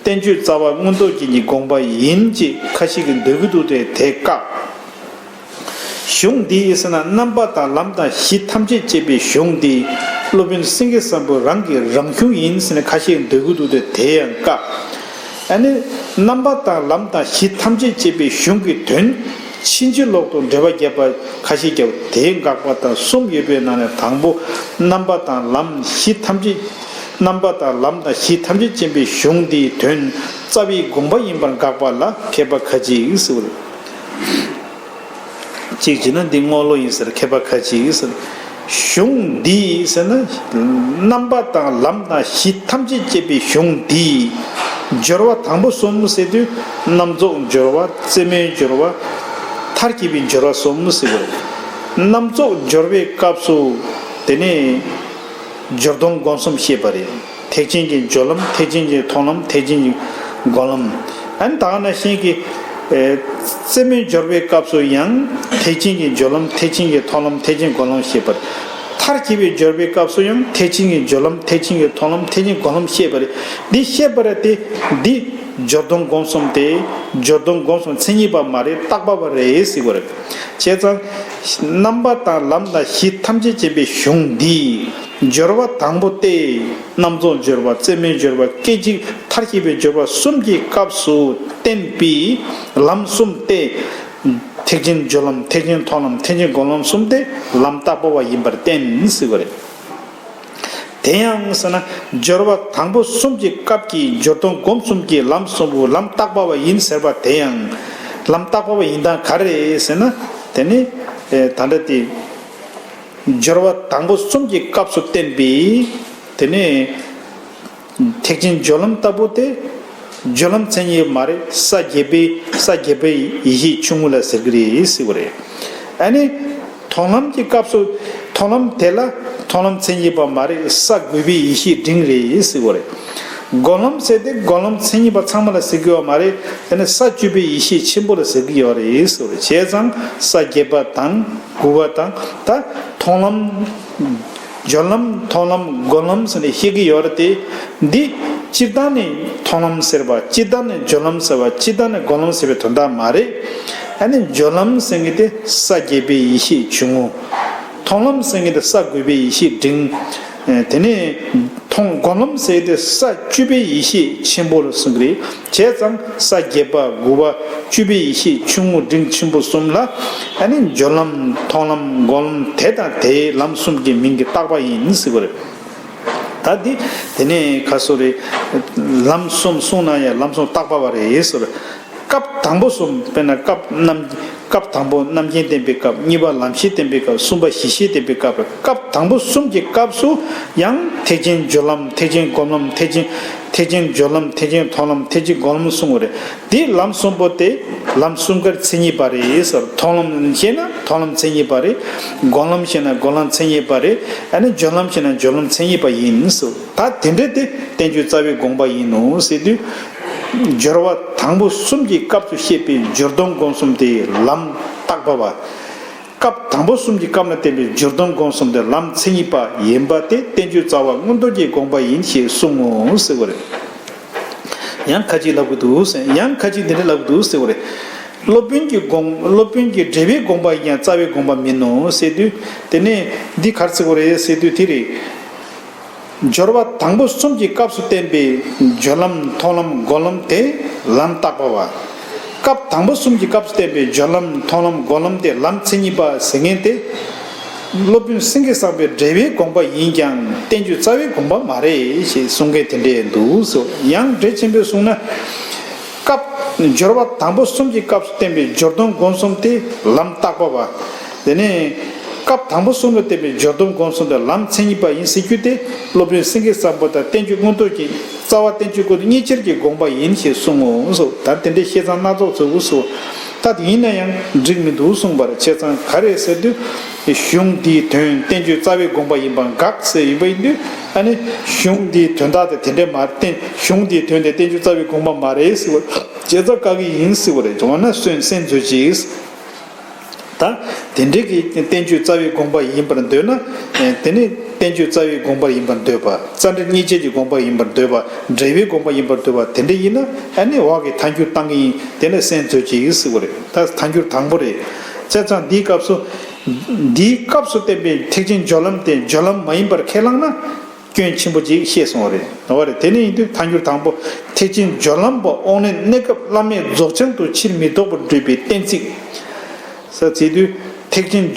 བསྟན་བཅོས་རྩ་བ་མངོན་རྟོགས་རྒྱན་གྱི་དགོངས་པ་ཡིན་ཅེས་ཁ་ཤས་ཀྱིས་འདོད་ཀྱི་འདུག་སྟེ་དེ་བཀག་གཞུང་འདི་ཟེར་ན་རྣམ་པ་དང་ལམ་དང་གཞི་ཐམས་ཅད་བཅས་པའི་གཞུང་འདི་སློབ་དཔོན་སེང་གེ་བཟང་པོ་རང་གི་རང་གཞུང་ཡིན་ཟེར་ནས་ཁ་ཤས་འདོད་ཀྱི་འདུག་སྟེ། དེ་ཡང་བཀག་ཨ་ནི་རྣམ་པ་དང་ལམ་དང་གཞི་ཐམས་ཅད་བཅས་པའི་གཞུང་གི་དོན་ཕྱིན་ཅི་ལོག་ཏུ་འགྲེལ་པ་བརྒྱབ་པ་ཁ་ཤས་བརྒྱབ། དེ་དགག་པ་དང་གསུམ་ཡོད་པའི་ནང་ནས་དང་པོ་རྣམ་པ་དང་ལམ་གཞི་ཐམས་ཅད་རྣམ་པ་དང་ལམ་དང་གཞི་ཐམས་ཅད་ཅན་པའི་གཞུང་འདིའི་དོན་རྩ་བའི་དགོངས་པ་ཡིན་པར་དགག་པ་ལ་མཁས་པ་ཁ་ཅིག་ཟེར་བ་རེད། གཅིག་བྱས་ན་འདི་རྔོག་ལོ་ཡིན་ཟེར། མཁས་པ་ཁ་ཅིག་ཟེར། གཞུང་འདི་ཟེར་ན་རྣམ་པ་དང་ལམ་དང་གཞི་ཐམས་ཅད་བཅས་པའི་གཞུང་འདི། སྦྱོར་བ་དང་པོ་གསུམ་ཟེར་དུས་རྣམ་རྫོགས་སྦྱོར་བ། རྩེ་མོའི་སྦྱོར་བ། མཐར་གྱིས་པའི་སྦྱོར་བ་གསུམ་ཟེར་བ་རེད། རྣམ་རྫོགས་སྦྱོར་བའི་སྐབས་སུ་དེ་ནས་སྦྱོར་སྡོམ་སྒོམ་གསུམ་བཤད་པ་རེད། ཐེག་ཆེན་གྱི་སྦྱོར་ལམ། ཐེག་ཆེན་གྱི་མཐོང་ལམ། ཐེག་ཆེན་གྱི་སྒོམ་ལམ། ཨ་ནི་ད་ག་ནང་བཞིན་གྱི། ཨེ། རྩེ་མོའི་སྦྱོར་བའི་སྐབས་སུ་ཡང་ཐེག་ཆེན་གྱི་སྦྱོར་ལམ། ཐེག་ཆེན་གྱི་མཐོང་ལམ། ཐེག་ཆེན་སྒོམ་ལམ་བཤད་པ་རེད། མཐར་གྱིས་པའི་སྦྱོར་བའི་སྐབས་སུ་ཡང་ཐེག་ཆེན་གྱི་སྦྱོར་ལམ། ཐེག་ཆེན་གྱི་མཐོང་ལམ། ཐེག་ཆེན་སྒོམ་ལམ་བཤད་པ་རེད། འདི་བཤད་པ་རེད་དེ། འདི་སྦྱོར་སྡོམ་སྒོམ་གསུམ་སྟེ། སྦྱོར་སྡོམ་སྒོམ་གསུམ་མཚན་ཉིད་པ་མ་རེད། བཏགས་པ་པ་རེད་ཟེར་བ་རེད། བྱས་ཙང་རྣམ་པ་དང་ལམ་དང་གཞི་ཐམས་ཅད་ཅན་པའི་གཞུང་འདི། སྦྱོར་བ་དང་པོ་སྟེ། རྣམ་རྫོགས་སྦྱོར་བ། རྩེ་མོའི་སྦྱོར་བ། སྐད་ཅིག་མཐར་གྱིས་པའི་སྦྱོར་བ་གསུམ་གྱི་སྐབས་སུ་བསྟན་པའི་ལམ་གསུམ་སྟེ། ཐེག་ཆེན་སྦྱོར་ལམ། ཐེག་ཆེན་མཐོང་ལམ། ཐེག་ཆེན་སྒོམ་ལམ་གསུམ་སྟེ་ལམ་བཏགས་པ་པ་ཡིན་པར་བསྟན་ཟེར་བ་རེད། དེ་ཡང་ཟེར་ན་སྦྱོར་བ་དང་པོ་གསུམ་གྱི་སྐབས་ཀྱི་སྦྱོར་སྡོམ་སྒོམ་གསུམ་གྱི་ལམ་གསུམ་པོ་ལམ་བཏགས་པ་པ་ཡིན་ཟེར་བ་དེ་ཡང་། ལམ་བཏགས་པ་པ་ཡིན་སྟངས་ག་རེ་རེད་ཟེར་ན། དེ་ནི་ཨེ་ད་ལྟ་དེ། སྦྱོར་བ་དང་པོ་གསུམ་གྱི་སྐབས་སུ་བསྟན་པའི་དེ་ནི་ཐེག་ཆེན་སྦྱོར་ལམ་ལྟ་བུ་སྟེ། སྦྱོར་ལམ་མཚན་ཉིད་མ་རེད། ས་བརྒྱད་པའི་ས་བརྒྱད་པའི་ཡེ་ཤེས་ཆུང་ངུ་ལ་ཟེར་གྱི་རེད་ཟེར་བ་རེད། ཨ་ནི་མཐོང་ལམ་གྱི་སྐབས་སུ་མཐོང་ལམ་དེ་ལ་མཐོང་ལམ་མཚན་ཉིད་པ་མ་རེད། ས་དགུ་པའི་ཡེ་ཤེས་འབྲིང་རེད་ཟེར་བ་རེད། སྒོམ་ལམ་ཟེར་ཏེ་སྒོམ་ལམ་མཚན་ཉིད་པ་ཚང་མ་ལ་ཟེར་གྱི་ཡོད་མ་རེད། དེ་ནི་ས་བཅུ་པའི་ཡེ་ཤེས་ཆེན་པོ་ལ་ཟེར་གྱི་ཡོད་རེད་ཟེར་བ་རེད། བྱས་ཙང་ས་བརྒྱད་པ་དང་དགུ་པ་དང་ད་མཐོང་ལམ། སྦྱོར་ལམ། མཐོང་ལམ། སྒོམ་ལམ་ཟེར་ནས་བཤད་ཀྱི་ཡོད་རེད་དེ། འདི་སྤྱིར་བཏང་ནས་མཐོང་ལམ་ཟེར་བ། སྤྱིར་བཏང་ནས་སྦྱོར་ལམ་ཟེར་བ། སྤྱིར་བཏང་ནས་སྒོམ་ལམ་ཟེར་བའི་དོན་དག་མ་རེད། ཨ་ནི་སྦྱོར་ལམ་ཟེར་མཁན་དེ་ས་བརྒྱད་པའི་ཡེ་ཤེས་ཆུང་ངུ། མཐོང་ལམ་ཟེར་མཁན་དེ་ས་དགུ་པའི་ཡེ་ཤེས་འབྲིང་། དེ་ནས་མཐོང་སྒོམ་ལམ་ཟེར་དེ་ས་བཅུ་པའི་ཡེ་ཤེས་ཆེན་པོ་ལ་གསུངས་ཀྱི་རེད། བྱས་ཙང་ས་བརྒྱད་པ་དགུ་པ་བཅུ་པའི་ཡེ་ཤེས་ཆུང་ངུ་འབྲིང་ཆེན་པོ་གསུམ་ལ་ཨ་ནི་སྦྱོར་ལམ། མཐོང་ལམ། སྒོམ་ལམ་དེ་དང་དེའི་ལམ་གསུམ་གྱི་མིང་གིས་བཏགས་པ་ཡིན་ཟེར་བ་རེད། ད་འདི་དེ་ནས་ཁ་སོ་རེད། ལམ་གསུམ་གསུངས་ན་ཡང་ལམ་གསུམ་བཏགས་པ་པ་རེད་ཟེར། སྐབས་དང་པོ་གསུམ། དཔེར་ན་སྐབས་རྣམ། སྐབས་དང་པོ་རྣམ་མཁྱེན་བསྟན་པའི་སྐབས། གཉིས་པ་ལམ་ཤེས་བསྟན་པའི་སྐབས། གསུམ་པ་གཞི་ཤེས་བསྟན་པའི་སྐབས། སྐབས་དང་པོ་གསུམ་གྱི་སྐབས་སུ་ཡང་ཐེག་ཆེན་སྦྱོར་ལམ། ཐེག་ཆེན་སྒོམ་ལམ། ཐེག་ཆེན། ཐེག་ཆེན་སྦྱོར་ལམ། ཐེག་ཆེན་མཐོང་ལམ། ཐེག་ཆེན་སྒོམ་ལམ་གསུངས་པ་རེད། དེ་ལམ་གསུམ་པོ་དེ་ལམ་གསུམ་ཀར་མཚན་ཉིད་པ་རེད་ཟེར། མཐོང་ལམ་ཤེས་ན་མཐོང་ལམ་མཚན་ཉིད་པ་རེད། སྒོམ་ལམ་ཤེས་ན་སྒོམ་ལམ་མཚན་ཉིད་པ་རེད། ཨ་ནི་སྦྱོར་ལམ་ཤེས་ན་སྦྱོར་ལམ་མཚན་ཉིད་པ་ཡིན་ཟེར། ད་དེ་འདྲ་དེ་བསྟན་བཅོས་རྩ་བའི་དགོངས་པ་ཡིན་ནོ་ཟེར་དུས། སྦྱོར་བ་དང་པོ་གསུམ་གྱི་སྐབས་སུ་བཤད་པའི་སྦྱོར་སྡོམ་སྒོམ་གསུམ་དེ་ལམ་བཏགས་པ་པ། སྐབས་དང་པོ་གསུམ་གྱི་སྐབས་ལ་བསྟན་པའི་སྦྱོར་སྡོམ་སྒོམ་གསུམ་དེ་ལམ་མཚན་ཉིད་པ་ཡིན་པ་དེ་བསྟན་བཅོས་རྩ་བ་མངོན་རྟོགས་ཀྱི་དགོངས་པ་ཡིན་ཞེས་གསུངས་ངོ་ཟེར་བ་རེད། ཡང་ཁ་ཅིག་ལབ་ཀྱི་འདུག་ཟེར། ཡང་ཁ་ཅིག་འདི་འདྲ་ལབ་ཀྱི་འདུག་ཟེར་བ་རེད། སློབ་དཔོན་གྱི་དགོངས། སློབ་དཔོན་གྱི་འགྲེལ་པའི་དགོངས་པ་ཡིན་ཡང་རྩ་བའི་དགོངས་པ་མིན་ནོ་ཟེར་དུས། དེ་ནས་འདི་ག་རེ་ཟེར་དགོས་རེད་ཟེར་དུས་དེ་རེད། སྦྱོར་བ་དང་པོ་གསུམ་གྱི་སྐབས་སུ་བསྟན་པའི་སྦྱོར་ལམ། མཐོང་ལམ། སྒོམ་ལམ་དེ་ལམ་བཏགས་པ་པ། སྐབས་དང་པོ་གསུམ་གྱི་སྐབས་སུ་བསྟན་པའི་སྦྱོར་ལམ། མཐོང་ལམ། སྒོམ་ལམ་དེ་ལམ་མཚན་ཉིད་པ་ཟེར་མཁན་དེ། སློབ་དཔོན་སེང་གེ་བཟང་པོའི་འགྲེལ་པའི་དགོངས་པ་ཡིན་ཀྱང་བསྟན་བཅོས་རྩ་བའི་དགོངས་པ་མ་རེད་ཞེས་གསུང་མཁན་དེ་འདྲས་འདུག་ཟེར། ཡང་འགྲེལ་ཆེན་པོས་གསུངས་ན། སྐབས། སྦྱོར་བ་དང་པོ་གསུམ་གྱི་སྐབས་སུ་བསྟན་པའི་སྦྱོར་སྡོམ་སྒོམ་གསུམ་དེ་ལམ་བཏགས་པ་པ། དེ་ནས་སྐབས་དང་པོ་གསུམ་ལ་བསྟན་པའི་སྦྱོར་སྡོམ་སྒོམ་གསུམ་དེ་ལམ་མཚན་ཉིད་པ་ཡིན་ཟེར་རྒྱུ་དེ་སློབ་དཔོན་སེང་གེ་བཟང་པོ་དང་བསྟན་བཅོས་མངོན་རྟོགས་ཀྱི་རྩ་བ་བསྟན་བཅོས་མངོན་རྟོགས་གཉིས་ཆར་གྱི་དགོངས་པ་ཡིན་ཞེས་གསུངས་ངོ་ཟེར། ད་དེ་འདྲའི་བཤད་སྟངས་སྣ་ཚོགས་ཚུལ་གསུངས། ད་དེ་ཡིན་ན་ཡང་འགྲིག་མི་འདུག་གསུངས་པ་རེད། བྱས་ཙང་ག་རེ་ཟེར་དུས། གཞུང་འདིའི་དོན་བསྟན་བཅོས་རྩ་བའི་དགོངས་པ་ཡིན་པ་འགག་ཟེར་ཡིན་པ་ཡིན་དུས། ཨ་ནི་གཞུང་འདིའི་དོན་དག་དེ་དེ་འདྲས་མ་བསྟན། གཞུང་འདིའི་དོན་དེ་བསྟན་བཅོས་རྩ་བའི་དགོངས་པ་མ་རེད་ཟེར་བ། བྱས་ཙང་བཀག་གི་ཡིན་ཟེར་བ་རེད། འོ་ན་སོན་སེན་མཛོད་ཅིག། ད་དེ་འདྲས་ཀྱི་བསྟན་བཅོས་རྩ་བའི་དགོངས་པ་ཡིན་པར་འདོད་ན། དེ་ནི་བསྟན་བཅོས་རྩ་བའི་དགོངས་པ་ཡིན་པར་འདོད་པ། རྩ་འགྲེལ་གཉིས་ཆར་གྱི་དགོངས་པ་ཡིན་པར་འདོད་པ། འགྲེལ་པའི་དགོངས་པ་ཡིན་པར་འདོད་པ་དེ་འདྲས་ཡིན་ན། ཨ་ནི་འོག་གི་ཐལ་འགྱུར་བཏང་གི་ཡིན། དེ་ནི་སེན་མཛོད་ཅིག་ཟེར་བ་རེད། ད་ཐལ་འགྱུར་དང་པོ་རེད། བྱས་ཙང་འདིའི་སྐབས་སུ། འདིའི་སྐབས་སུ་བསྟན་པའི་ཐེག་ཆེན་སྦྱོར་ལམ་དེ་སྦྱོར་ལམ་མ་ཡིན་པར་ཁས་བླངས་ན། སྐྱོན་ཆེན་པོ་ཅིག་བཤད་སོང་བ་རེད། འོ་རེད། དེ་ནས་ཡིན་དུས་ཐལ་འགྱུར་དང་པོ། ཐེག་ཆེན་སྦྱོར་ལམ་པ་དབང་རྣོན་གནས་སྐབས་བླ་མེད་རྫོགས་བྱང་དུ་ཕྱིར་མི་ལྡོག་པར་སྒྲུབ་པའི་གཏན་ཚིགས། ས་བྱེད་དུས། ཐེག་ཆེན།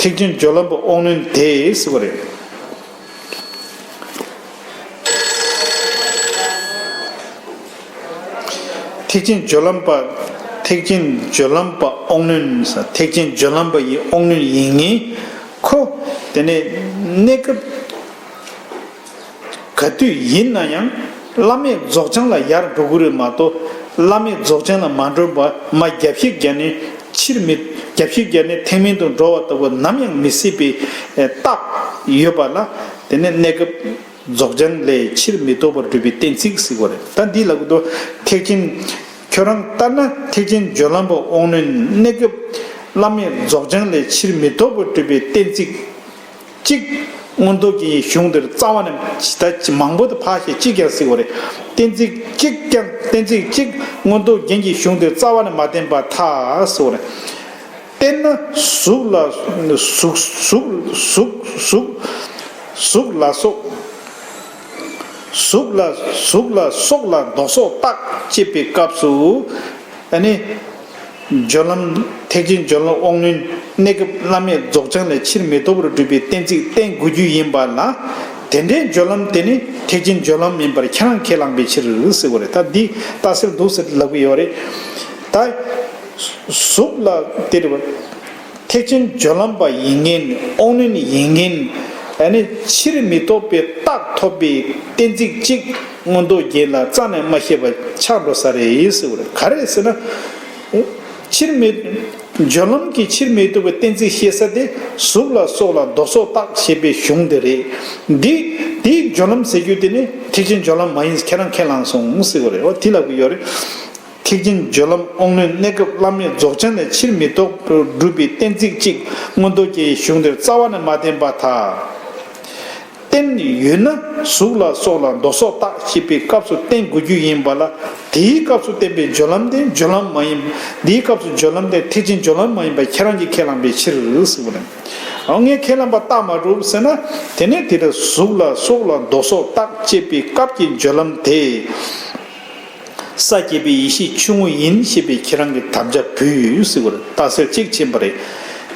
ཐེག་ཆེན་སྦྱོར་ལམ་པ་དབང་རྣོན་དེ་ཟེར་བ་རེད། ཐེག་ཆེན་སྦྱོར་ལམ་པ། ཐེག་ཆེན་སྦྱོར་ལམ་པ་དབང་རྣོན་ས། ཐེག་ཆེན་སྦྱོར་ལམ་པ་ཡི་དབང་རྣོན་ཡིན་ངེས། ཁོ། དེ་ནས་གནས་སྐབས་ག་དུས་ཡིན་ན་ཡང་བླ་མེད་རྫོགས་བྱང་ལ་ཡར་འགྲོ་གི་རེད་མ་གཏོགས། བླ་མེད་རྫོགས་བྱང་ལ་མ་འགྲོ་བར་མར་རྒྱབ་བཤིག་བརྒྱབ་ནས་ཕྱིར་མི། རྒྱབ་བཤིག་བརྒྱབ་ནས་ཐེག་དམན་དུ་འགྲོ་བ་ལྟ་བུ་ནམ་ཡང་མི་སྲིད་པའི་རྟགས་ཡོད་པ་ལ། དེ་ནས་གནས་སྐབས་རྫོགས་བྱང་ལས་ཕྱིར་མི་ལྡོག་པར་སྒྲུབ་པའི་གཏན་ཚིགས་ཟེར་བ་རེད། ད་འདི་ལ་གོ་དོ། ཐེག་ཆེན། ཁྱོད་རང་ལྟར་ན་ཐེག་ཆེན་སྦྱོར་ལམ་པ་དབང་རྣོན་གནས་སྐབས་བླ་མེད་རྫོགས་བྱང་ལས་ཕྱིར་མི་ལྡོག་པར་སྒྲུབ་པའི་གཏན་ཚིགས་གཅིག་མངོན་རྟོགས་རྒྱན་གྱི་གཞུང་འདིར་རྩ་བ་ནས། ད་མང་པོ་དུ་ཕར་བཤད་གཅིག་ཀྱང་ཟེར་བ་རེད། གཏན་ཚིགས་གཅིག་ཀྱང་། གཏན་ཚིགས་གཅིག་མངོན་རྟོགས་རྒྱན་གྱི་གཞུང་འདིར་རྩ་བ་ནས་མ་བསྟན་པར་ཐལ་ཟེར་བ་རེད། བསྟན་ན་གཟུགས་ལ། གཟུགས། གཟུགས། གཟུགས། གཟུགས། གཟུགས་ལ་སོགས། གཟུགས་ལ། གཟུགས་ལ་སོགས་ལ་མདོ་སོགས་བརྟག་ཅེས་པའི་སྐབས་སུ། ཨ་ནི། སྦྱོར་ལམ། ཐེག་ཆེན་སྦྱོར་ལམ་དབང་རྣོན་གནས་སྐབས་བླ་མེད་རྫོགས་བྱང་ལས་ཕྱིར་མི་ལྡོག་པར་སྒྲུབ་པའི་གཏན་ཚིགས་བསྟན་དགོས་རྒྱུ་ཡིན་པ་ལ། དེ་འདྲའི་སྦྱོར་ལམ་དེ་ནི་ཐེག་ཆེན་སྦྱོར་ལམ་མིན་པར་ཁྱེད་རང་ཁས་བླངས་པའི་ཕྱིར་ཟེར་བ་རེད། ད་འདི་ལྟ་ཟེར་འདུག་ཟེར་ལབ་ཀྱི་ཡོད་རེད། ད། གཟུགས་ལ་དེ་རེད་པ། ཐེག་ཆེན་སྦྱོར་ལམ་པ་ཡིན་མཁན། དབང་རྣོན་ཡིན་མཁན། ཨ་ནི་ཕྱིར་མི་ལྡོག་པའི་རྟགས་ཐོབ་པའི་གཏན་ཚིགས་གཅིག་མངོན་རྟོགས་རྒྱན་ལ་རྩ་ནས་མ་བཤད་པ་ཆགས་འགྲོ་ས་རེད་ཟེར་བ་རེད། ག་རེ་ཟེར་ན། ཕྱིར་མི། སྦྱོར་ལམ་གྱི་ཕྱིར་མི་ལྡོག་པའི་གཏན་ཚིགས་བཤད་ས་དེ་གཟུགས་ལ་སོགས་ལ་མདོ་སོགས་བརྟག་ཅེས་པའི་གཞུང་དེ་རེད། འདི། འདིའི་སྦྱོར་ལམ་ཟེར་རྒྱུ་དེ་ནི་ཐེག་ཆེན་སྦྱོར་ལམ་མ་ཡིན་ཁྱེད་རང་ཁས་བླངས་སོང་ཟེར་བ་རེད། འོ་དེ་ལབ་ཀྱི་ཡོད་རེད། ཐེག་ཆེན་སྦྱོར་ལམ་དབང་རྣོན་གནས་སྐབས་བླ་མེད་རྫོགས་བྱང་ལས་ཕྱིར་མི་ལྡོག་པར་སྒྲུབ་པའི་གཏན་ཚིགས་གཅིག་མངོན་རྟོགས་རྒྱན་གྱི་གཞུང་དེར་རྩ་བ་ནས་མ་བསྟན་པར་ཐལ། བསྟན་ཡོད་ན་གཟུགས་ལ་སོགས་ལ་མདོ་སོགས་བརྟག་ཅེས་པའི་སྐབས་སུ་བསྟན་དགོས་རྒྱུ་ཡིན་པ་ལ། དེའི་སྐབས་སུ་བསྟན་པའི་སྦྱོར་ལམ་དེ་སྦྱོར་ལམ་མ་ཡིན། དེའི་སྐབས་སུ་སྦྱོར་ལམ་དེ་ཐེག་ཆེན་སྦྱོར་ལམ་མ་ཡིན་པ་ཁྱེད་རང་གིས་ཁས་བླངས་པའི་ཕྱིར་ཟེར་བ་རེད། འོ་ངས་ཁས་བླངས་པ་རྟགས་མ་གྲུབ་ཟེར་ན། དེ་ནས་དེ་ལྟར་གཟུགས་ལ་སོགས་ལ་མདོ་སོགས་བརྟག་ཅེས་པའི་སྐབས་ཀྱི་སྦྱོར་ལམ་དེ། ས་བརྒྱད་པའི་ཡེ་ཤེས་ཆུང་ངུ་ཡིན་ཞེས་པའི་ཁྱེད་རང་གི་དམ་བཅའ་བུད་ཟེར་བར་རྟགས་གསལ་གཅིག་ཕྱིན་པ་རེད།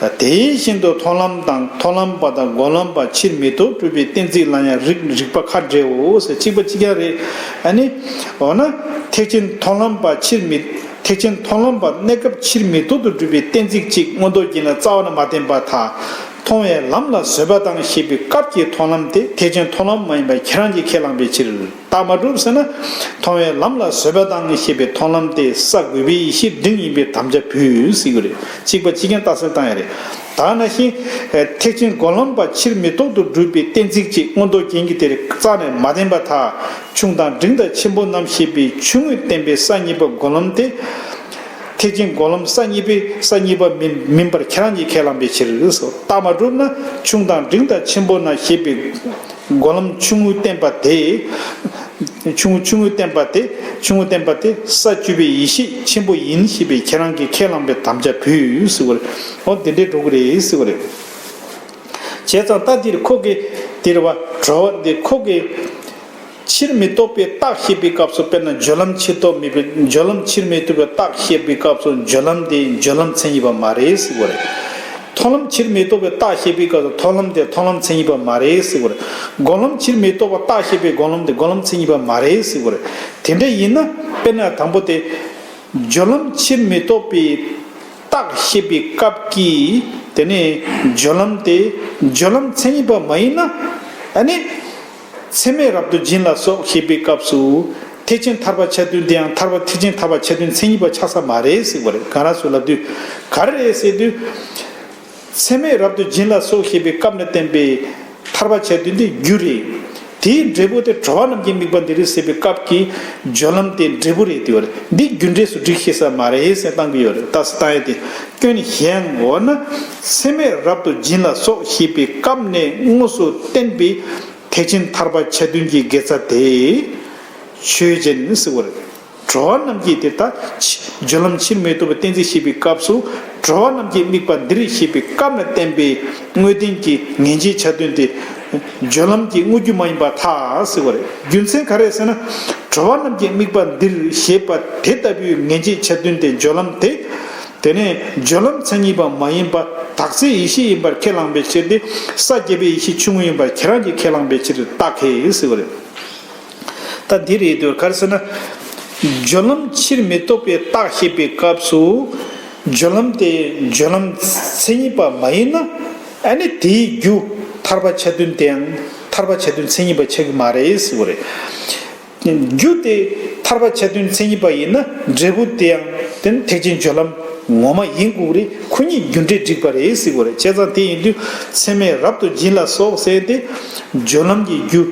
དེ་བཞིན་དུ་མཐོང་ལམ་དང་མཐོང་ལམ་པ་དང་སྒོམ་ལམ་པ་ཕྱིར་མི་ལྡོག་སྒྲུབ་པའི་གཏན་ཚིགས་ལ་ཡང་རིགས་རིགས་པ་ཁ་བྲལ་འོ་ཟེར་གཅིག་པ་གཅིག་རྐྱང་རེད། ཨ་ནི། འོ་ན། ཐེག་ཆེན་མཐོང་ལམ་པ་ཕྱིར་མི། ཐེག་ཆེན་མཐོང་ལམ་པ་གནས་སྐབས་ཕྱིར་མི་ལྡོག་ཏུ་སྒྲུབ་པའི་གཏན་ཚིགས་གཅིག་མངོན་རྟོགས་རྒྱན་ལ་རྩ་བ་ནས་མ་བསྟན་པར་ཐལ། མཐོང་བའི་ལམ་ལ་བཟོད་པ་དང་ཞེས་པའི་སྐབས་ཀྱི་མཐོང་ལམ་དེ་ཐེག་ཆེན་མཐོང་ལམ་མ་ཡིན་པ་ཁྱེད་རང་གིས་ཁས་བླངས་པའི་ཕྱིར། རྟགས་མ་གྲུབ་ཟེར་ན། མཐོང་བའི་ལམ་ལ་བཟོད་པ་དང་ཞེས་པའི་མཐོང་ལམ་དེ་ས་དགུ་པའི་ཡེ་ཤེས་འབྲིང་ཡིན་པའི་དམ་བཅའ་བུད་ཟེར་གྱི་རེད། གཅིག་པ་གཅིག་རྐྱང་རྟགས་གསལ་བཏང་ཡ་རེད། ད་ནང་བཞིན། ཐེག་ཆེན་སྒོམ་ལམ་པ་ཕྱིར་མི་ལྡོག་ཏུ་སྒྲུབ་པའི་གཏན་ཚིགས་གཅིག་མངོན་རྟོགས་རྒྱན་གྱི་དེར་རྩ་ནས་མ་བསྟན་པར་ཐལ། ཆུང་དང་འབྲིང་དང་ཆེན་པོ་རྣམས་ཞེས་པའི་ཆུང་ངུས་བསྟན་པའི་ས་གཉིས་པ་སྒོམ་ལམ་དེ། ཐེག་ཆེན་སྒོམ་ལམ་ས་གཉིས་པའི་ས་གཉིས་པ་མིན་མིན་པར་ཁྱེད་རང་གིས་ཁས་བླངས་པའི་ཕྱིར་སོ། རྟགས་མ་གྲུབ་ན་ཆུང་དང་འབྲིང་དང་ཆེན་པོ་རྣམས་ཞེས་པའི་སྒོམ་ལམ་ཆུང་ངུས་བསྟན་པ་དེ། ཆུང་ཆུང་ངུས་བསྟན་པ་དེ། ཆུང་ངུས་བསྟན་པ་དེ་ས་བཅུ་པའི་ཡེ་ཤེས་ཆེན་པོ་ཡིན་ཞེས་པའི་ཁྱེད་རང་གིས་ཁས་བླངས་པའི་དམ་བཅའ་བུད་ཟེར་བ་རེད། འོ་དེ་འདྲའི་འགྲོ་གི་རེད་ཟེར་བ་རེད། བྱས་ཙང་ད་འདིར་ཁོ་གིས་འདིར་བ་གྲོ་བ་འདི་ཁོ་གིས། ཕྱིར་མི་ལྡོག་པའི་རྟགས་བཤད་པའི་སྐབས་སུ་དཔེར་ན་སྦྱོར་ལམ་ཕྱིར་ལྡོག་མེད་པའི་སྦྱོར་ལམ་ཕྱིར་མི་ལྡོག་པའི་རྟགས་བཤད་པའི་སྐབས་སུ་སྦྱོར་ལམ་དེ་སྦྱོར་ལམ་མཚན་ཉིད་པ་མ་རེད་ཟེར་བ་རེད། མཐོང་ལམ་ཕྱིར་མི་ལྡོག་པའི་རྟགས་བཤད་པའི་སྐབས་སུ་མཐོང་ལམ་དེ་མཐོང་ལམ་མཚན་ཉིད་པ་མ་རེད་ཟེར་བ་རེད། སྒོམ་ལམ་ཕྱིར་མི་ལྡོག་པའི་རྟགས་བཤད་པའི་སྒོམ་ལམ་དེ་སྒོམ་ལམ་མཚན་ཉིད་པ་མ་རེད་ཟེར་བ་རེད། དེ་འདྲ་ཡིན་ན་དཔེར་ན་དང་པོ་དེ། སྦྱོར་ལམ་ཕྱིར་མི་ལྡོག་པའི་རྟགས་བཤད་པའི་སྐབས་ཀྱི་དེ་ནས་སྦྱོར་ལམ་དེ་སྦྱོར་ལམ་མཚན་ཉིད་པ་མ་ཡིན་ན། ཨ་ནི། ཚད་མས་རབ་ཏུ་འབྱིན་ལ་སོགས་བཤད་པའི་སྐབས་སུ་ཐེག་ཆེན་ཐར་པ་ཆ་མཐུན་དེའང་ཐར་པ་ཐེག་ཆེན་ཐར་པ་ཆ་མཐུན་མཚན་ཉིད་པ་ཆགས་ས་མ་རེད་ཟེར་བ་རེད། གང་ར་སུ་ལབ་དུས་ག་རེ་རེད་ཟེར་དུས། ཚད་མས་རབ་ཏུ་འབྱིན་ལ་སོགས་བཤད་པའི་སྐབས་ནས་བསྟན་པའི་ཐར་པ་ཆ་མཐུན་དེ་རྒྱུ་རེད། དེའི་འབྲས་བུ་དེ་གྲོལ་བ་རྣམས་ཀྱི་དམིགས་པ་འདི་རེད་ཟེར་བའི་སྐབས་ཀྱི་སྦྱོར་ལམ་དེ་འབྲས་བུ་རེད་དེ་བ་རེད། འདི་རྒྱུ་འབྲས་སུ་སྒྲིག་ཤེས་ས་མ་རེད་ཟེར་བཏང་གི་ཡོད་རེད། ད་སི་བཏང་ཡ་དེ་སྐྱོན་གཞན་འོ་ན་ཚད་མས་རབ་ཏུ་འབྱིན་ལ་སོགས་བཤད་པའི་སྐབས་ནས་དངོས་སུ་བསྟན་པའི་ཐེག་ཆེན་ཐར་པ་ཆ་མཐུན་གྱི་དགེ་རྩ་དེ་ཆོས་ཅན་ཟེར་བ་རེད། གྲོལ་བ་རྣམས་ཀྱིས་དེ་ལྟར་སྦྱོར་ལམ་ཕྱིར་མི་ལྡོག་པའི་གཏན་ཚིགས་བཤད་པའི་སྐབས་སུ་ གྲོལ་བ་རྣམས་ཀྱི་དམིགས་པ་འདིར་ཞེས་པའི་སྐབས་ནས་བསྟན་པའི་དངོས་བསྟན་གྱི་ངེས་འབྱེད་ཆ་མཐུན་དེ་སྦྱོར་ལམ་གྱི་དངོས་རྒྱུ་མ་ཡིན་པར་ཐལ་ཟེར་བ་རེད། རྒྱུ་མཚན་ག་རེ་ཟེར་ན། གྲོལ་བ་རྣམས་ཀྱི་དམིགས་པ་འདིར་ཞེས་པ་དེ་ལྟ་བུའི་ངེས་འབྱེད་ཆ་མཐུན་དེ་སྦྱོར་ལམ་དེ། དེ་ནས་སྦྱོར་ལམ་མཚན་ཉིད་པ་མ་ཡིན་པ་དག་ཚད་ཡེ་ཤེས་ཡིན་པར་ཁས་བླངས་པའི་ཕྱིར་ཏེ། ས་བརྒྱད་པའི་ཡེ་ཤེས་ཆུང་ངུ་ཡིན་པར་ཁྱེད་རང་གིས་ཁས་བླངས་པའི་ཕྱིར་རྟགས་ཁས་ཟེར་བ་རེད། ད་འདི་རེད་འདུག་ག་རེ་ཟེར་ན། སྦྱོར་ལམ་ཕྱིར་མི་ལྡོག་པའི་རྟགས་བཤད་པའི་སྐབས་སུ། སྦྱོར་ལམ་དེ་སྦྱོར་ལམ་མཚན་ཉིད་པ་མ་ཡིན་ན། ཨ་ནི་དེའི་རྒྱུ་ཐར་པ་ཆ་མཐུན་དེའང་ཐར་པ་ཆ་མཐུན་མཚན་ཉིད་པ་ཆགས་ཀྱི་མ་རེད་ཟེར་བ་རེད། རྒྱུ་དེ་ཐར་པ་ཆ་མཐུན་མཚན་ཉིད་པ་ཡིན་ན་འབྲས་བུ་དེའང་དེ་ནི་ཐེག་ཆེན་སྦྱོར་ལམ་ངོ་མ་ཡིན་དགོས་རེད། ཁོ་གཉིས་རྒྱུ་འབྲས་འགྲིག་པ་རེད་ཟེར་དགོས་རེད། བྱས་ཙང་དེ་ཡིན་དུས་ཚད་མས་རབ་ཏུ་སྦྱིན་ལ་སོགས་ཟེར་ཏེ། སྦྱོར་ལམ་གྱི་རྒྱུ་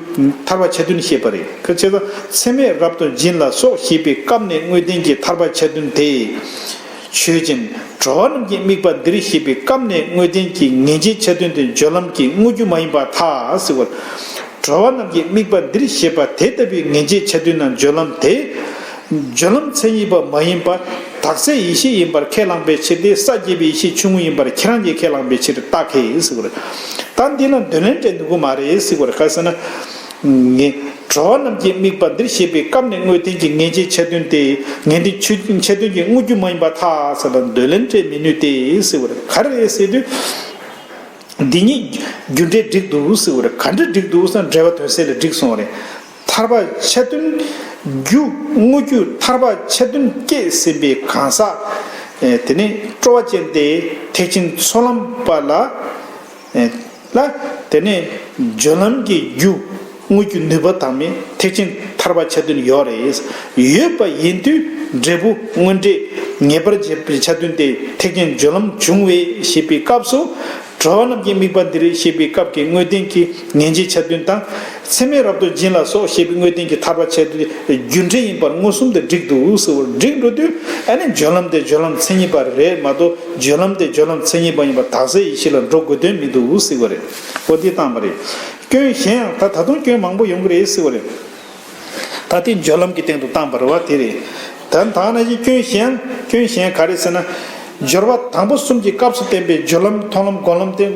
ཐར་པ་ཆ་མཐུན་བཤད་པ་རེད། བྱས་ཙང་ཚད་མས་རབ་ཏུ་སྦྱིན་ལ་སོགས་ཞེས་པའི་སྐབས་ནས་དངོས་བསྟན་གྱི་ཐར་པ་ཆ་མཐུན་དེ། ཆོས་ཅན། གྲོལ་བ་རྣམས་ཀྱི་དམིགས་པ་འདིར་ཞེས་པའི་སྐབས་ནས་དངོས་བསྟན་གྱི་ངེས་འབྱེད་ཆ་མཐུན་དེ་སྦྱོར་ལམ་གྱི་དངོས་རྒྱུ་མ་ཡིན་པར་ཐལ་ཟེར་བ། གྲོལ་བ་རྣམས་ཀྱི་དམིགས་པ་འདིར་ཞེས་པ་དེ་ལྟ་བུའི་ངེས་འབྱེད་ཆ་མཐུན་ན་སྦྱོར་ལམ་དེ། སྦྱོར་ལམ་མཚན་ཉིད་པ་མ་ཡིན་པ་དག་ཚད་ཡེ་ཤེས་ཡིན་པར་ཁས་བླངས་པའི་ཕྱིར་ཏེ། ས་བརྒྱད་པའི་ཡེ་ཤེས་ཆུང་ངུ་ཡིན་པར་ཁྱེད་རང་གིས་ཁས་བླངས་པའི་ཕྱིར་རྟགས་ཁས་ཟེར་བ་རེད། ད་འདི་ལ་འདོད་ལན་སྤྲད་འདུག་གི་མ་རེད་ཟེར་བ་རེད། ག་རེ་ཟེར་ན། ངེས། གྲོལ་བ་རྣམས་ཀྱི་དམིགས་པ་འདིར་ཞེས་པའི་སྐབས་ནས་དངོས་བསྟན་གྱི་ངེས་འབྱེད་ཆ་མཐུན་ཏེ། ངེས་འབྱེད་ཆོས་ཆ་མཐུན་གྱི་དངོས་རྒྱུ་མ་ཡིན་པར་ཐལ་ཟེར་ལ་འདོད་ལན་སྤྲད་མི་ནུས་ཏེ་ཟེར་བ་རེད། ག་རེ་རེད་ཟེར་དུས། འདི་གཉིས་རྒྱུ་འབྲས་འགྲིག་འདུག་ཟེར་བ་རེད། ག་འདྲ་འགྲིག་འདུག་ཟེར་ན་འབྲེལ་བ་དོན་གསལ་ལ་འགྲིག་སོང་བ་རེད། ཐར་པ་ཆ་མཐུན་རྒྱུ་དངོས་རྒྱུ་ཐར་པ་ཆ་མཐུན་སྐྱེས་ཟིན་པའི་གང་ཟག་དེ་ནི་སྤྲོ་བ་ཅན་ཏེ་ཐེག་ཆེན་ཚོགས་ལམ་པ་ལ། ལ། དེ་ནས་སྦྱོར་ལམ་གྱི་རྒྱུ་དངོས་ཀྱི་ནུས་པ་དང་མི་ཐེག་ཆེན་ཐར་པ་ཆ་མཐུན་ཡོད་རེད། ཡོད་པ་ཡིན་དུས་འབྲས་བུ་དངོས་འབྲས་ངེས་པར་བྱེད་པའི་ཆ་མཐུན་ཏེ་ཐེག་ཆེན་སྦྱོར་ལམ་འབྱུང་བས་ཞེས་པའི་སྐབས་སུ། གྲོལ་བ་རྣམས་ཀྱི་དམིགས་པ་འདིར་ཞེས་པའི་སྐབས་ཀྱི་དངོས་བསྟན་གྱི་ངེས་འབྱེད་ཆ་མཐུན་དང་། ཚད་མས་རབ་ཏུ་སྦྱིན་ལ་སོགས་ཞེས་པའི་དངོས་བསྟན་གྱི་ཐར་པ་ཆ་མཐུན་རྒྱུ་འབྲས་ཡིན་པར་མངོན་སུམ་དུ་འགྲིག་འདུག་ཟེར་བ་འགྲིག་འགྲོ་དུས་ཨ་ནི་སྦྱོར་ལམ་དེ་སྦྱོར་ལམ་མཚན་ཉིད་པ་རེད་མ་གཏོགས་སྦྱོར་ལམ་དེ་སྦྱོར་ལམ་མཚན་ཉིད་པ་ཡིན་པར་དག་ཚད་ཡེ་ཤེས་ལ་འགྲོ་དགོས་དོན་མི་འདུག་ཟེར་བ་རེད། འོ་འདི་བཏང་བ་རེད། སྐྱོན་གཞན་ཡང་ད་ད་དུང་སྐྱོན་མང་པོ་ཡོང་གི་རེད་ཟེར་བ་རེད། ད་ལྟའི་སྦྱོར་ལམ་གྱི་སྟེང་དུ་བཏང་བ་རེད་བ་དེ་རེད། ད་ད་ནང་བཞིན་སྐྱོན་གཞན་སྐྱོན་གཞན་ག་རེ་ཟེར་ན། སྦྱོར་བ་དང་པོ་གསུམ་གྱི་སྐབས་སུ་བསྟན་པའི་སྦྱོར་ལམ་མཐོང་ལམ་སྒོམ་ལམ་སྟེ།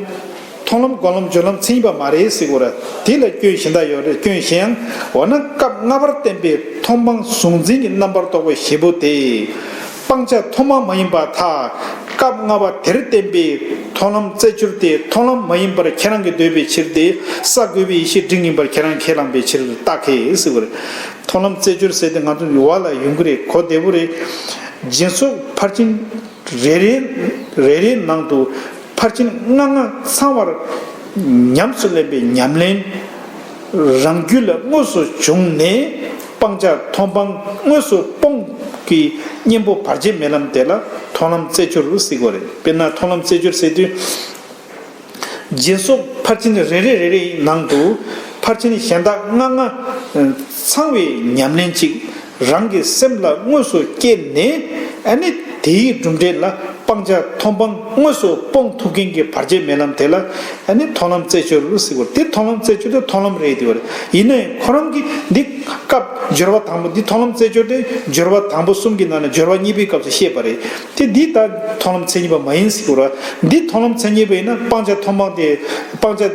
མཐོང་ལམ་སྒོམ་ལམ་སྦྱོར་ལམ་མཚན་ཉིད་པ་མ་རེད་ཟེར་དགོས་རེད། དེ་ལ་སྐྱོན་གཞན་དག་ཡོད་རེད། སྐྱོན་གཞན་ཡང་འོ་ན་སྐབས་ལྔ་པར་བསྟན་པའི་མཐོང་སྤང་གཟུང་འཛིན་གྱི་རྣམ་པར་རྟོག་པའི་བཞི་པོ་དེ། སྤང་བྱ་མཐོང་སྤང་མ་ཡིན་པར་ཐལ། སྐབས་ལྔ་པ་དེར་བསྟན་པའི་མཐོང་ལམ་རྩེ་གཅིག་དེ་མཐོང་ལམ་མ་ཡིན་པར་ཁྱེད་རང་གིས་འདོད་པའི་ཕྱིར་ཏེ་ས་དགུ་པའི་ཡེ་ཤེས་འབྲིང་ཡིན་པར་ཁྱེད་རང་ཁས་བླངས་པའི་ཕྱིར་རྟགས་ཁས་ཟེར་བ་རེད། མཐོང་ལམ་རྩེ་གཅིག་ཟེར་ཏེ་ང་ཚོ་ཡུ་བ་ལ་ཡོང་གི་རེད། གོ་བདེ་པོ་རེད། སྦྱིན་སོགས་ཕར་ཕྱིན་རེ་རེ་རེ་རེའི་ནང་དུ་ཕར་ཕྱིན་ལྔ་ལྔ་ཚང་བར་ཉམས་སུ་ལེན་པའི་ཉམས་ལེན། རང་རྒྱུད་ལ་དངོས་སུ་བྱུང་ནས་སྤང་བྱ་མཐོང་སྤང་དངོས་སུ་སྤོང་གི་གཉེན་པོ་བར་ཆད་མེད་ལམ་དེ་ལ་མཐོང་ལམ་རྩེ་གཅིག་ཟེར་དགོས་རེད། དཔེར་ན་མཐོང་ལམ་རྩེ་གཅིག་ཟེར་དུས། སྦྱིན་སོགས་ཕར་ཕྱིན་རེ་རེ་རེ་རེའི་ནང་དུ་ཕར་ཕྱིན་གཞན་དག་ལྔ་ལྔ་ཚང་བའི་ཉམས་ལེན་གཅིག་རང་གི་སེམས་ལ་དངོས་སུ་སྐྱེས་ནས་ཨ་ནི་དེའི་གྲུབ་འབྲས་ལ་སྤང་བྱ་མཐོང་སྤང་དངོས་སུ་སྤོང་ཐུབ་མཁན་གྱི་བར་ཆད་མེད་ལམ་དེ་ལ་ཨ་ནི་མཐོང་ལམ་རྩེ་གཅིག་ཟེར་བ་དེ། མཐོང་ལམ་རྩེ་གཅིག་དེ་མཐོང་ལམ་རེད་དེ་བ་རེད། ཡིན་ནའི་ཁོ་རང་གིས་འདི་སྐབས་སྦྱོར་བ་དང་པོ་འདི་མཐོང་ལམ་རྩེ་གཅིག་དེ་སྦྱོར་བ་དང་པོ་གསུམ་གྱི་ནང་ནས་སྦྱོར་བ་གཉིས་པའི་སྐབས་སུ་བཤད་པ་རེད། དེ་འདི་ལྟར་མཐོང་ལམ་མཚན་ཉིད་པ་མ་ཡིན་ཟེར་གྱི་རེད། འདི་མཐོང་ལམ་མཚན་ཉིད་པ་ཡིན་ན་སྤང་བྱ་མཐོང་སྤང་དེ་སྤང་བྱ་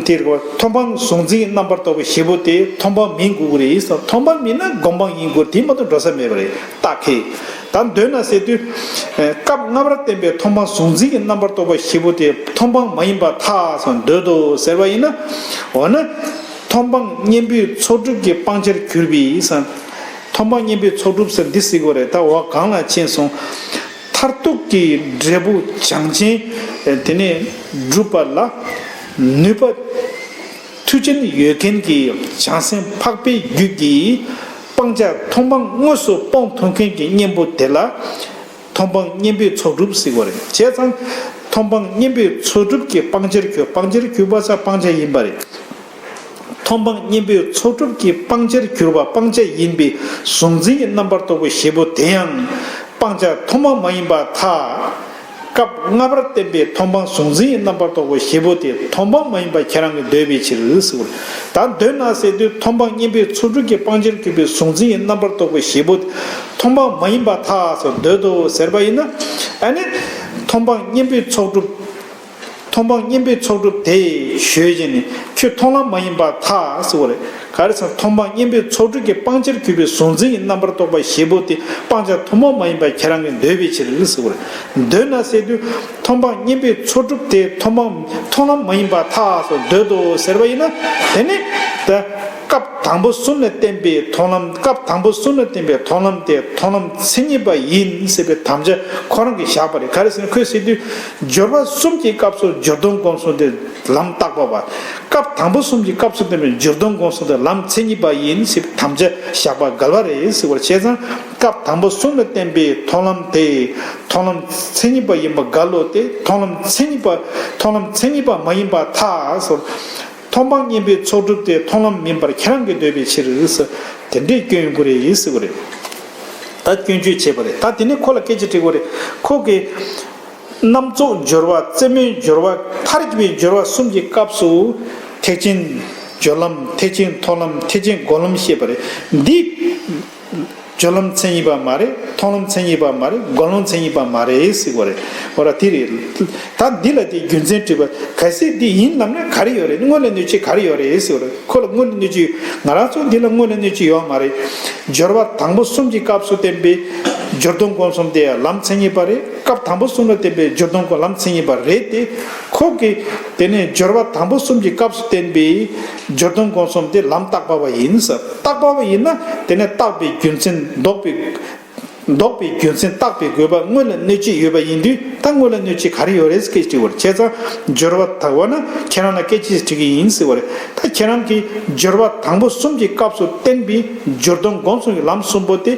དེ་མཐོང་སྤང་གཟུང་འཛིན་གྱི་རྣམ་པར་རྟོག་པའི་བཞི་པོ་དེ་མཐོང་སྤང་མིན་དགོས་ཀྱི་རེད་ཟེར། མཐོང་སྤང་མིན་ན་སྒོམ་སྤང་ཡིན་དགོས། དེ་མ་གཏོགས་འགྲོ་ས་མེད་པ་རེད། རྟགས་ཁས། ད་འདོད་ན་ཟེར་དུས། སྐབས་ལྔ་པར་བསྟན་པའི་མཐོང་སྤང་གཟུང་འཛིན་གྱི་རྣམ་པར་རྟོག་པའི་བཞི་པོ་དེ་མཐོང་སྤང་མ་ཡིན་པར་ཐལ་ཟེར་འདོད་དོ་ཟེར་བ་ཡིན་ན། འོ་ན། མཐོང་སྤང་གཉེན་པོའི་ཚོགས་སྒྲུབ་ཀྱི་སྤང་བྱར་གྱུར་པའི་ཟེར། མཐོང་སྤང་གཉེན་པོའི་ཚོགས་སྒྲུབ་ཟེར་འདི་ཟེར་དགོས་རེད། ད་འོ་གང་ལ་ཕྱིན་སོང་། མཐར་ཐུག་གི་འབྲས་བུ་བྱང་ཆེན་དེ་ནས་སྒྲུབ་པ་ལ་ནུས་པ་མཐུ་ཅན་ཡོད་མཁན་གྱི་བྱང་སེམས་འཕགས་པའི་རྒྱུད་ཀྱི་སྤང་བྱ་མཐོང་སྤང་དངོས་སུ་སྤོང་ཐུབ་མཁན་གྱི་གཉེན་པོ་དེ་ལ་མཐོང་སྤང་གཉེན་པོའི་ཚོགས་སྒྲུབ་ཟེར་དགོས་རེད། བྱས་ཙང་མཐོང་སྤང་གཉེན་པོའི་ཚོགས་སྒྲུབ་ཀྱི་སྤང་བྱར་གྱུར། སྤང་བྱར་གྱུར་པ་ས་སྤང་བྱ་ཡིན་པ་རེད། མཐོང་སྤང་གཉེན་པོའི་ཚོགས་སྒྲུབ་ཀྱི་སྤང་བྱར་གྱུར་པ་སྤང་བྱ་ཡིན་པའི་གཟུང་འཛིན་གྱི་རྣམ་པར་རྟོག་པའི་བཞི་པོ་དེ་ཡང་སྤང་བྱ་མཐོང་སྤང་མ་ཡིན་པར་ཐལ། སྐབས་ལྔ་པར་བསྟན་པའི་མཐོང་སྤང་གཟུང་འཛིན་གྱི་རྣམ་པར་རྟོག་པའི་བཞི་པོ་དེ་མཐོང་སྤང་མ་ཡིན་པ་ཁྱེད་རང་གིས་འདོད་པའི་ཕྱིར་ཟེར། ད་འདོད་ན་ཟེར་དུས་མཐོང་སྤང་གཉེན་པོའི་ཚོགས་སྒྲུབ་ཀྱི་སྤང་བྱར་གྱུར་པའི་གཟུང་འཛིན་གྱི་རྣམ་པར་རྟོག་པའི་བཞི་པོ་མཐོང་སྤང་མ་ཡིན་པར་ཐལ་ཟེར་འདོད་དོ་ཟེར་བ་ཡིན་ན། ཨ་ནི། མཐོང་སྤང་གཉེན་པོའི་ཚོགས་སྒྲུབ། མཐོང་སྤང་གཉེན་པོའི་ཚོགས་སྒྲུབ་དེས་གཞོལ་བྱས་ནས་ཁྱོད་མཐོང་ལམ་མ་ཡིན་པར་ཐལ་ཟེར་བ་རེད། ག་རེ་ཟེར་ན་མཐོང་སྤང་གཉེན་པོའི་ཚོགས་སྒྲུབ་ཀྱིས་སྤང་བྱར་གྱུར་པའི་གཟུང་འཛིན་གྱི་རྣམ་པར་རྟོག་པ་བཞི་པོ་དེ་སྤང་བྱ་ཐུན་མོང་མ་ཡིན་པ་ཁྱེད་རང་གིས་འདོད་པའི་ཕྱིར་ཟེར་བ་རེད། འདོད་ན་ཟེར་དུས་མཐོང་སྤང་གཉེན་པོའི་ཚོགས་སྒྲུབ་དེ་མཐོང་སྤང་མཐོང་ལམ་མ་ཡིན་པར་ཐལ་ཟེར་འདོད་དོ་ཟེར་བ་ཡིན་ན། དེ་ནི་ད། སྐབས་དང་པོ་གསུམ་ལ་བརྟེན་པའི་མཐོང་ལམ། སྐབས་དང་པོ་གསུམ་ལ་བརྟེན་པའི་མཐོང་ལམ་དེ་མཐོང་ལམ་མཚན་ཉིད་པ་ཡིན་ཟེར་བའི་དམ་བཅའ་ཁོ་རང་གིས་བཞག་པ་རེད། ག་རེ་ཟེར་ན་ཁོས་ཟེར་དུས་སྦྱོར་བ་གསུམ་གྱི་སྐབས་སུ་སྦྱོར་སྡོམ་སྒོམ་གསུམ་དེ་ལམ་བརྟག་པ་བ། སྐབས་དང་པོ་གསུམ་གྱི་སྐབས་སུ་བརྟེན་པའི་སྦྱོར་སྡོམ་སྒོམ་གསུམ་དེ་ལམ་མཚན་ཉིད་པ་ཡིན་ཟེར་བའི་དམ་བཅའ་བཞག་པ་འགལ་བ་རེད་ཟེར་བ་རེད། བྱས་ཙང་སྐབས་དང་པོ་གསུམ་ལ་བརྟེན་པའི་མཐོང་ལམ་དེ་མཐོང་ལམ་མཚན་ཉིད་པ་ཡིན་པ་འགལ་ལོ། དེ་མཐོང་ལམ་མཚན་ཉིད་པ། མཐོང་ལམ་མཚན་ཉིད་པ་མ་ཡིན་པར་ཐལ་ཟེར། མཐོང་སྤང་གཉེན་པོའི་ཚོགས་སྒྲུབ་དེ་མཐོང་ལམ་མིན་པར་ཁྱེད་རང་གིས་འདོད་པའི་ཕྱིར་ཟེར། དེ་འདྲའི་སྐྱོན་ཡོང་གི་རེད་ཟེར་བ་རེད། ད་སྐྱོན་བརྗོད་བྱས་པ་རེད། ད་དེ་ནས་ཁོ་ལ་སྐད་ཆ་དྲིས་པ་རེད། ཁོ་གིས་རྣམ་རྫོགས་སྦྱོར་བ། རྩེ་མོའི་སྦྱོར་བ། མཐར་གྱིས་པའི་སྦྱོར་བ་གསུམ་གྱི་སྐབས་སུ་ཐེག་ཆེན་སྦྱོར་ལམ། ཐེག་ཆེན་མཐོང་ལམ། ཐེག་ཆེན་སྒོམ་ལམ་བཤད་པ་རེད། འདི། སྦྱོར་ལམ་མཚན་ཉིད་པ་མ་རེད། མཐོང་ལམ་མཚན་ཉིད་པ་མ་རེད། སྒོམ་ལམ་མཚན་ཉིད་པ་མ་རེད་ཟེར་བ་རེད། འོ་ར་དེ་རེད། ད་འདི་ལ་དེ་རྒྱུ་མཚན་དྲིས་པ། གལ་སྲིད་འདི་ཡིན་ལབ་ན་ག་རེ་ཡོད་རེད། དངོས་ལ་གནོད་བྱེད་ག་རེ་ཡོད་རེད་ཟེར་བ་རེད། ཁོ་ལ་དངོས་ལ་གནོད་བྱེད། ང་རང་ཚོ་འདི་ལ་དངོས་ལ་གནོད་བྱེད་ཡོད་མ་རེད། སྦྱོར་བ་དང་པོ་གསུམ་གྱི་སྐབས་སུ་བསྟན་པའི་སྦྱོར་སྡོམ་སྒོམ་གསུམ་དེ་ལམ་མཚན་ཉིད་པ་རེད། སྐབས་དང་པོ་གསུམ་ལ་བསྟན་པའི་སྦྱོར་སྡོམ་སྒོམ་ལམ་མཚན་ཉིད་པ་རེད་དེ། ཁོ་གིས་དེ་ནས་སྦྱོར་བ་དང་པོ་གསུམ་གྱི་སྐབས་སུ་བསྟན་པའི་སྦྱོར་སྡོམ་སྒོམ་གསུམ་དེ་ལམ་བརྟག་པ་བ་ཡིན་ཟེར། བརྟག་པ་བ་ཡིན་ན་དེ་ནས་བརྟག་པའི་རྒྱུ་མཚན་ལྡོག་པའི། ལྡོག་པའི་རྒྱུ་མཚན་བརྟག་པའི་དགོས་པ་དངོས་ལ་གནོད་བྱེད་ཡོད་པ་ཡིན་དུས། ད་དངོས་ལ་གནོད་བྱེད་ག་རེ་ཡོད་རེད་ཟེར་སྐད་ཆ་དྲི་བར། བྱས་ཙང་སྦྱོར་བ་དག་པ་ན་ཁྱེད་རང་ལ་སྐད་ཆ་དྲི་གི་ཡིན་ཟེར་བ་རེད། ད་ཁྱེད་རང་གིས་སྦྱོར་བ་དང་པོ་གསུམ་གྱི་སྐབས་སུ་བསྟན་པའི་སྦྱོར་སྡོམ་སྒོམ་གསུམ་གྱི་ལམ་གསུམ་པོ་དེ་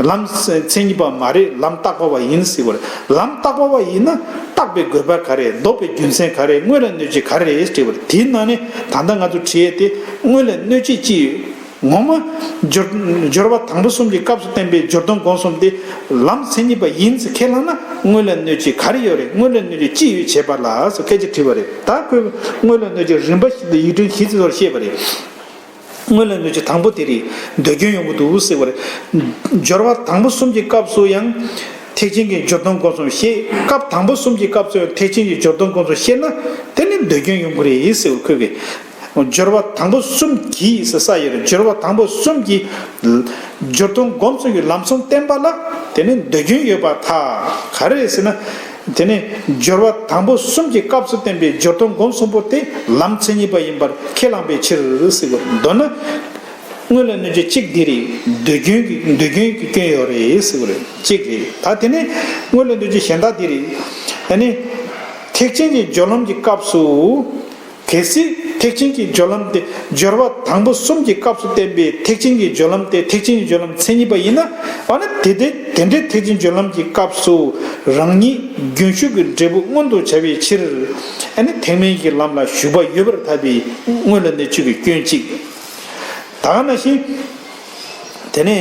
ལམ་མཚན་ཉིད་པ་མ་རེད། ལམ་བརྟག་པ་བ་ཡིན་ཟེར་བ་རེད། ལམ་བརྟག་པ་བ་ཡིན་ན་བརྟག་པའི་དགོས་པ་ག་རེ། ལྡོག་པའི་རྒྱུ་མཚན་ག་རེ། དངོས་ལ་གནོད་བྱེད་ག་རེ་རེད་དྲི་བ་རེད། དེའི་ནང་ནས་ད་ལྟ་ང་ཚོ་དྲི་ཡས་དེ་དངོས་ལ་གནོད་བྱེད་ཅི་ཡོད། ངོ་མ། སྦྱོར། སྦྱོར་བ་དང་པོ་གསུམ་གྱི་སྐབས་སུ་བསྟན་པའི་སྦྱོར་སྡོམ་སྒོམ་གསུམ་དེ་ལམ་མཚན་ཉིད་པ་ཡིན་ཟེར་ཁས་བླངས་ན། དངོས་ལ་གནོད་བྱེད་ག་རེ་ཡོད་རེད། དངོས་ལ་གནོད་བྱེད་ཅི་ཡོད་བྱས་པ་ལ་སོགས་སྐད་ཆ་དྲིས་པ་རེད། ད་ཁོས་དངོས་ལ་གནོད་བྱེད་རིམ་པ་ཞིག་ལ་ཡིག་ཕྲེང་བཞི་ཙམ་བཤད་པ་རེད། དངོས་ལ་གནོད་བྱེད་དང་པོ་དེ་རེད། འདོད་སྐྱོན་ཡོང་གི་འདུག་ཟེར་བ་རེད། སྦྱོར་བ་དང་པོ་གསུམ་གྱི་སྐབས་སུ་ཡང་ཐེག་ཆེན་གྱི་སྦྱོར་སྡོམ་སྒོམ་གསུམ་བཤད། སྐབས་དང་པོ་གསུམ་གྱི་སྐབས་སུ་ཡང་ཐེག་ཆེན་གྱི་སྦྱོར་སྡོམ་སྒོམ་གསུམ་བཤད་ན་དེ་ནི་འདོད་སྐྱོན་ཡོང་གི་རེད་ཟེར་བ་ཁོས་གི། སྦྱོར་བ་དང་པོ་གསུམ་གྱིས་ཟེར་ས་ཡོད་རེད། སྦྱོར་བ་དང་པོ་གསུམ་གྱིས་སྦྱོར་སྡོམ་སྒོམ་གསུམ་གྱི་ལམ་གསུམ་བསྟན་པ་ལ་དེ་ནི་འདོད་སྐྱོན་ཡོད་པར་ཐལ། ག་རེ་རེད་ཟེར་ན། དེ་ནི་སྦྱོར་བ་དང་པོ་གསུམ་གྱི་སྐབས་སུ་བསྟན་པའི་སྦྱོར་སྡོམ་སྒོམ་གསུམ་པོ་དེ་ལམ་མཚན་ཉིད་པ་ཡིན་པར་ཁས་བླངས་པའི་ཕྱིར་ཟེར་བ། མདོར་ན། དངོས་ལ་གནོད་བྱེད་གཅིག་འདི་རེད། འདོད་སྐྱོན་གྱི། འདོད་སྐྱོན་གྱི་སྐྱོན་ཡོད་རེད་ཟེར་བ་རེད། གཅིག་རེད། ད་དེ་ནི་དངོས་ལ་གནོད་བྱེད་གཞན་དག་འདི་རེད། ཨ་ནི། ཐེག་ཆེན་གྱི་སྦྱོར་ལམ་གྱི་སྐབས་སུ། གལ་སྲིད་ཐེག་ཆེན་གྱི་སྦྱོར་ལམ་དེ། སྦྱོར་བ་དང་པོ་གསུམ་གྱི་སྐབས་སུ་བསྟན་པའི་ཐེག་ཆེན་གྱི་སྦྱོར་ལམ་དེ་ཐེག་ཆེན་གྱི་སྦྱོར་ལམ་མཚན་ཉིད་པ་ཡིན་ན། འོ་ན་དེ་དེ་དེ་འདྲའི་ཐེག་ཆེན་སྦྱོར་ལམ་གྱི་སྐབས་སུ་རང་ཉིད་རྒྱུན་ཞུགས་ཀྱི་འབྲས་བུ་མངོན་དུ་བྱ་བའི་ཕྱིར། ཨ་ནི་ཐེག་དམན་གྱི་ལམ་ལ་ཞུགས་པ་ཡོད་པར་ཐལ་བའི་དངོས་ལ་གནོད་བྱེད་ཀྱི་སྐྱོན་གཅིག། ད་ག་ནང་བཞིན། དེ་ནས་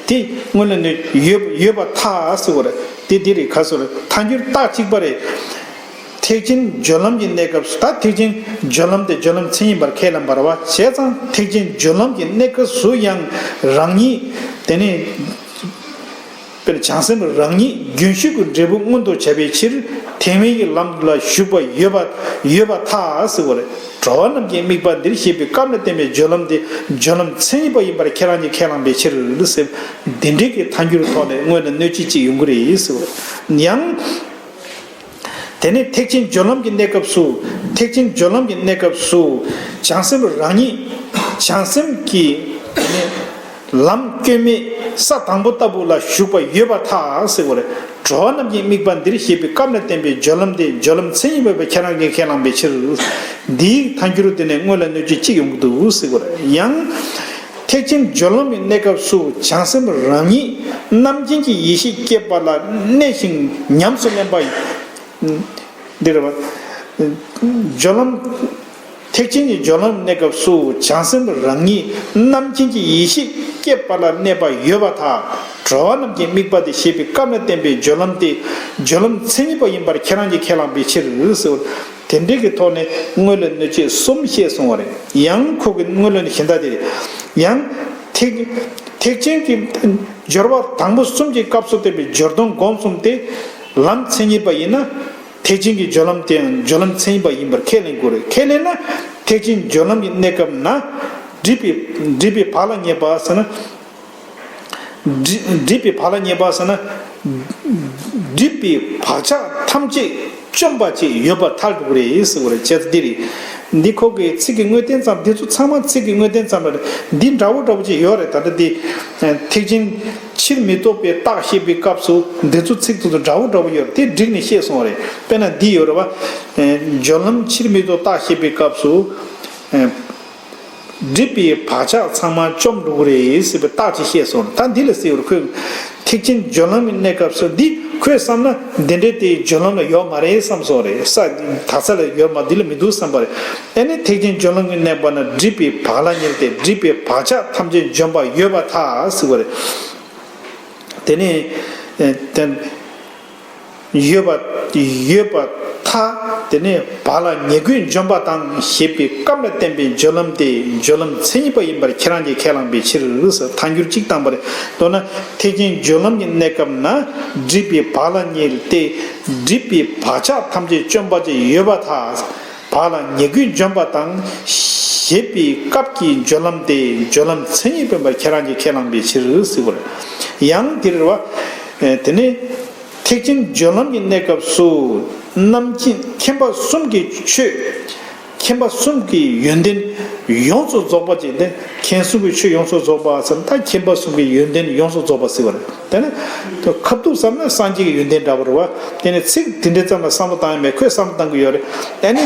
དེ་དངོས་ལ་གནོད་ཡོད་ཡོད་པར་ཐལ་ཟེར་བ་རེད། དེ་འདི་རེད། ཁ་སོར་ཐལ་འགྱུར་རྟགས་གཅིག་པ་རེད། ཐེག་ཆེན་སྦྱོར་ལམ་གྱི་གནས་སྐབས་སུ། ད་ཐེག་ཆེན་སྦྱོར་ལམ་དེ་སྦྱོར་ལམ་མཚན་ཉིད་པར་ཁས་ལེན་པར་བ། བྱས་ཙང་ཐེག་ཆེན་སྦྱོར་ལམ་གྱི་གནས་སྐབས་སུ་ཡང་རང་ཉིད་དེ་ནས། དཔེར་བྱང་སེམས་རང་ཉིད་རྒྱུན་ཞུགས་ཀྱི་འབྲས་བུ་མངོན་དུ་བྱ་བའི་ཕྱིར་ཐེག་དམན་གྱི་ལམ་ལ་ཞུགས་པ་ཡོད་པ་ཡོད་པར་ཐལ་ཟེར་བ་རེད། གྲོལ་བ་རྣམས་ཀྱི་དམིགས་པ་འདིར་བཤད་པའི་སྐབས་ལ་བསྟན་པའི་སྦྱོར་ལམ་དེ་སྦྱོར་ལམ་མཚན་ཉིད་པ་ཡིན་པར་ཁྱེད་རང་གིས་ཁས་བླངས་པའི་ཕྱིར་ཟེར། འདི་འདྲའི་གི་ཐལ་འགྱུར་ཐོག་ནས་དངོས་ལ་གནོད་བྱེད་ཅིག་ཡོང་གི་རེད་ཟེར་བ་རེད། ཡང་། དེ་ནས་ཐེག་ཆེན་སྦྱོར་ལམ་གྱི་གནས་སྐབས་སུ། ཐེག་ཆེན་སྦྱོར་ལམ་གྱི་གནས་སྐབས་སུ། བྱང་སེམས་རང་ཉིད། བྱང་སེམས་ཀྱི། དེ་ནས་ལམ་སྐྱོན་མེད་ས་དང་པོ་ལྟ་བུ་ལ་ཞུགས་པ་ཡོད་པར་ཐལ་ཟེར་བ་རེད། གྲོལ་བ་རྣམས་ཀྱི་དམིགས་པ་འདིར་བཤད་པའི་སྐབས་ལ་བསྟན་པའི་སྦྱོར་ལམ་དེ་སྦྱོར་ལམ་མཚན་ཉིད་པ་ཁྱེད་རང་གིས་ཁས་བླངས་པའི་ཕྱིར། འདིའི་ཐལ་འགྱུར་དེ་ནས་དངོས་ལ་གནོད་བྱེད་གཅིག་ཡོང་གི་འདུག་ཟེར་བ་རེད། ཡང་། ཐེག་ཆེན་སྦྱོར་ལམ་གྱི་གནས་སྐབས་སུ་བྱང་སེམས་རང་ཉིད་རྣམ་མཁྱེན་གྱི་ཡེ་ཤེས་སྐྱེད་པ་ལ་གནས་ཤིང་ཉམས་སུ་ལེན་པ། འདིར་བ། སྦྱོར་ལམ། ཐེག་ཆེན་གྱི་སྦྱོར་ལམ་གནས་སྐབས་སུ་བྱང་སེམས་རང་ཉིད་རྣམ་མཁྱེན་གྱི་ཡེ་ཤེས་སྐྱེད་པ་ལ་གནས་པ་ཡོད་པར་ཐལ། གྲོལ་བ་རྣམས་ཀྱི་དམིགས་པ་དེ་བཤད་པའི་སྐབས་ལ་བསྟན་པའི་སྦྱོར་ལམ་དེ་སྦྱོར་ལམ་མཚན་ཉིད་པ་ཡིན་པར་ཁྱེད་རང་གིས་ཁས་བླངས་པའི་ཕྱིར་ཟེར། དེ་འདྲའི་གི་ཐོག་ནས་དངོས་ལ་གནོད་བྱེད་གསུམ་བཤད་སོང་བ་རེད། ཡང་ཁོ་གི་དངོས་ལ་གཞན་དག་དེ་རེད། ཡང་ཐེག་ཐེག་ཆེན་གྱི་སྦྱོར་བ་དང་པོ་གསུམ་གྱི་སྐབས་སུ་བསྟན་པའི་སྦྱོར་སྡོམ་སྒོམ་གསུམ་དེ་ལམ་མཚན་ཉིད་པ་ཡིན་ན། ཐེག་ཆེན་གྱི་སྦྱོར་ལམ་དེའང་སྦྱོར་ལམ་མཚན་ཉིད་པ་ཡིན་པར་ཁས་ལེན་དགོས་རེད། ཁས་ལེན་ན་ཐེག་ཆེན་སྦྱོར་ལམ་གྱི་གནས་སྐབས་ན་སྒྲིབ་པའི་སྒྲིབ་པའི་བག་ལ་ཉལ་བ་ཟེར་ན། སྒྲིབ་སྒྲིབ་པའི་བག་ལ་ཉལ་བ་ཟེར་ན། སྒྲིབ་པའི་བག་ཆགས་ཐམས་ཅད་བཅོམ་པ་ཅིག་ཡོད་པར་ཐལ་འགྲོ་གི་རེད་ཟེར་བ་རེད། བྱས་ཙང་འདི་རེད། འདི་ཁོ་གི་ཚིག་གི་དངོས་བསྟན་ཙམ། འདི་ཚོ་ཚང་མ་ཚིག་གི་དངོས་བསྟན་ཙམ་རེད། འདི་འདྲ་བོ་འདྲ་བོ་ཅིག་ཡོད་རེད། ད་ལྟ་འདི་ཐེག་ཆེན་ཕྱིར་མི་ལྡོག་པའི་རྟགས་བཤད་པའི་སྐབས་སུ་འདི་ཚོ་ཚིག་ཚོ་འདྲ་བོ་འདྲ་བོ་ཡོད་རེད། དེ་བསྒྲིགས་ནས་བཤད་སོང་བ་རེད། དཔེར་ན་འདི་ཡོད་རེད་བ། སྦྱོར་ལམ་ཕྱིར་མི་ལྡོག་རྟགས་བཤད་པའི་སྐབས་སུ། སྒྲིབ་པའི་བག་ཆགས་ཚང་མ་བཅོམ་འགྲོ་གི་རེད་ཟེར་བའི་རྟགས་ཅིག་བཤད་སོང་། ད་འདི་ལ་ཟེར་བར་ཁོས་ཐེག་ཆེན་སྦྱོར་ལམ་གྱི་གནས་སྐབས་སུ། འདི་ཁོས་བསམ་ན་འདི་འདྲའི་དེ་སྦྱོར་ལམ་ལ་ཡོད་མ་རེད་བསམ་སོང་རེད། ས་དག་ས་ལ་ཡོད་མ། འདི་ལ་མི་འདུག་བསམ་པ་རེད། ཨ་ནི་ཐེག་ཆེན་སྦྱོར་ལམ་གྱི་གནས་པ་ན་སྒྲིབ་པའི་བག་ལ་ཉལ་ཏེ་སྒྲིབ་པའི་བག་ཆགས་ཐམས་ཅད་འཇོམས་པ་ཡོད་པར་ཐལ་ཟེར་བ་རེད། དེ་ནས་ཨ་དེ། ཡོད་པ་ཡོད་པར་ཐལ། དེ་ནས་བག་ལ་ཉལ་ཀུན་འཇོམས་པ་དང་ཞེས་པའི་སྐབས་ལ་བསྟན་པའི་སྦྱོར་ལམ་དེ་སྦྱོར་ལམ་མཚན་ཉིད་པ་ཡིན་པར་ཁྱེད་རང་གིས་ཁས་བླངས་པའི་ཕྱིར་ཟེར། ཐལ་འགྱུར་གཅིག་བཏང་བ་རེད། མདོར་ན་ཐེག་ཆེན་སྦྱོར་ལམ་གྱི་གནས་སྐབས་ན་སྒྲིབ་པའི་བག་ལ་ཉལ་ཏེ་སྒྲིབ་པའི་བག་ཆགས་ཐམས་ཅད་བཅོམ་པ་ཅིག་ཡོད་པར་ཐལ། བག་ལ་ཉལ་ཀུན་འཇོམས་པ་དང་ཞེས་པའི་སྐབས་ཀྱི་སྦྱོར་ལམ་དེ་སྦྱོར་ལམ་མཚན་ཉིད་པ་ཡིན་པར་ཁྱེད་རང་གིས་ཁས་བླངས་པའི་ཕྱིར་ཟེར་བ་རེད། ཡང་དེ་རེད་བ། དེ་ནས། ཐེག་ཆེན་སྦྱོར་ལམ་གྱི་གནས་སྐབས་སུ་རྣམ་མཁྱེན་མཁྱེན་པ་གསུམ་གྱི་ཆོས། མཁྱེན་པ་གསུམ་གྱི་ཡོན་ཏན་ཡོངས་སུ་རྫོགས་པ་ཅིག་སྟེ། མཁྱེན་གསུམ་གྱི་ཆོས་ཡོངས་སུ་རྫོགས་པ་ཟེར་ན་ད་མཁྱེན་པ་གསུམ་གྱི་ཡོན་ཏན་ཡོངས་སུ་རྫོགས་པ་ཟེར་བ་རེད། དེ་ནི་ཁ་ཐུག་བསམ་ན་སངས་རྒྱས་ཀྱི་ཡོན་ཏན་འདྲ་བོ་རེད་བ། དེ་ནི་ཚིག་དེ་འདྲའི་ཙམ་ལ་བསམ་བློ་བཏང་ཡ་མེད། ཁོས་བསམ་བློ་བཏང་གི་ཡོད་རེད། དེ་ནི་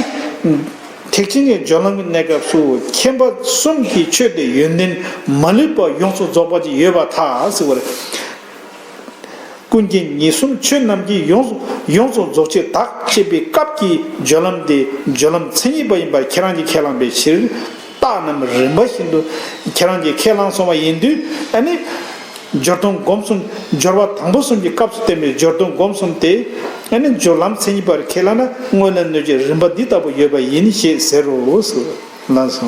ཐེག་ཆེན་གྱི་སྦྱོར་ལམ་གྱི་གནས་སྐབས་སུ་མཁྱེན་པ་གསུམ་གྱི་ཆོས་དེ་ཡོན་ཏན་མ་ལུས་པ་ཡོངས་སུ་རྫོགས་པ་ཅིག་ཡོད་པར་ཐལ་ཟེར་བ་རེད། ཀུན་མཁྱེན་ཉེར་གསུམ་ཆོས་རྣམས་ཀྱིས་ཡོངས་སུ་ཡོངས་སུ་རྫོགས་ཕྱིར་དག་ཅེས་པའི་སྐབས་ཀྱི་སྦྱོར་ལམ་དེ་སྦྱོར་ལམ་མཚན་ཉིད་པ་ཡིན་པར་ཁྱེད་རང་གིས་ཁས་བླངས་པའི་ཕྱིར། རྟགས་རྣམས་རིམ་པ་བཞིན་དུ་ཁྱེད་རང་གིས་ཁས་བླངས་སོང་བ་ཡིན་དུས། ཨ་ནི་སྦྱོར་དོན་སྒོམ་གསུམ། སྦྱོར་བ་དང་པོ་གསུམ་གྱི་སྐབས་སུ་བསྟན་པའི་སྦྱོར་དོན་སྒོམ་གསུམ་དེ། ཨ་ནི་སྦྱོར་ལམ་མཚན་ཉིད་པར་ཁས་བླངས་ན་སྔོན་ལ་གནོད་བྱེད་རིམ་པ་འདི་ལྟ་བུ་ཡོད་པ་ཡིན་ཞེས་ཟེར་རོ། ལགས་སོ།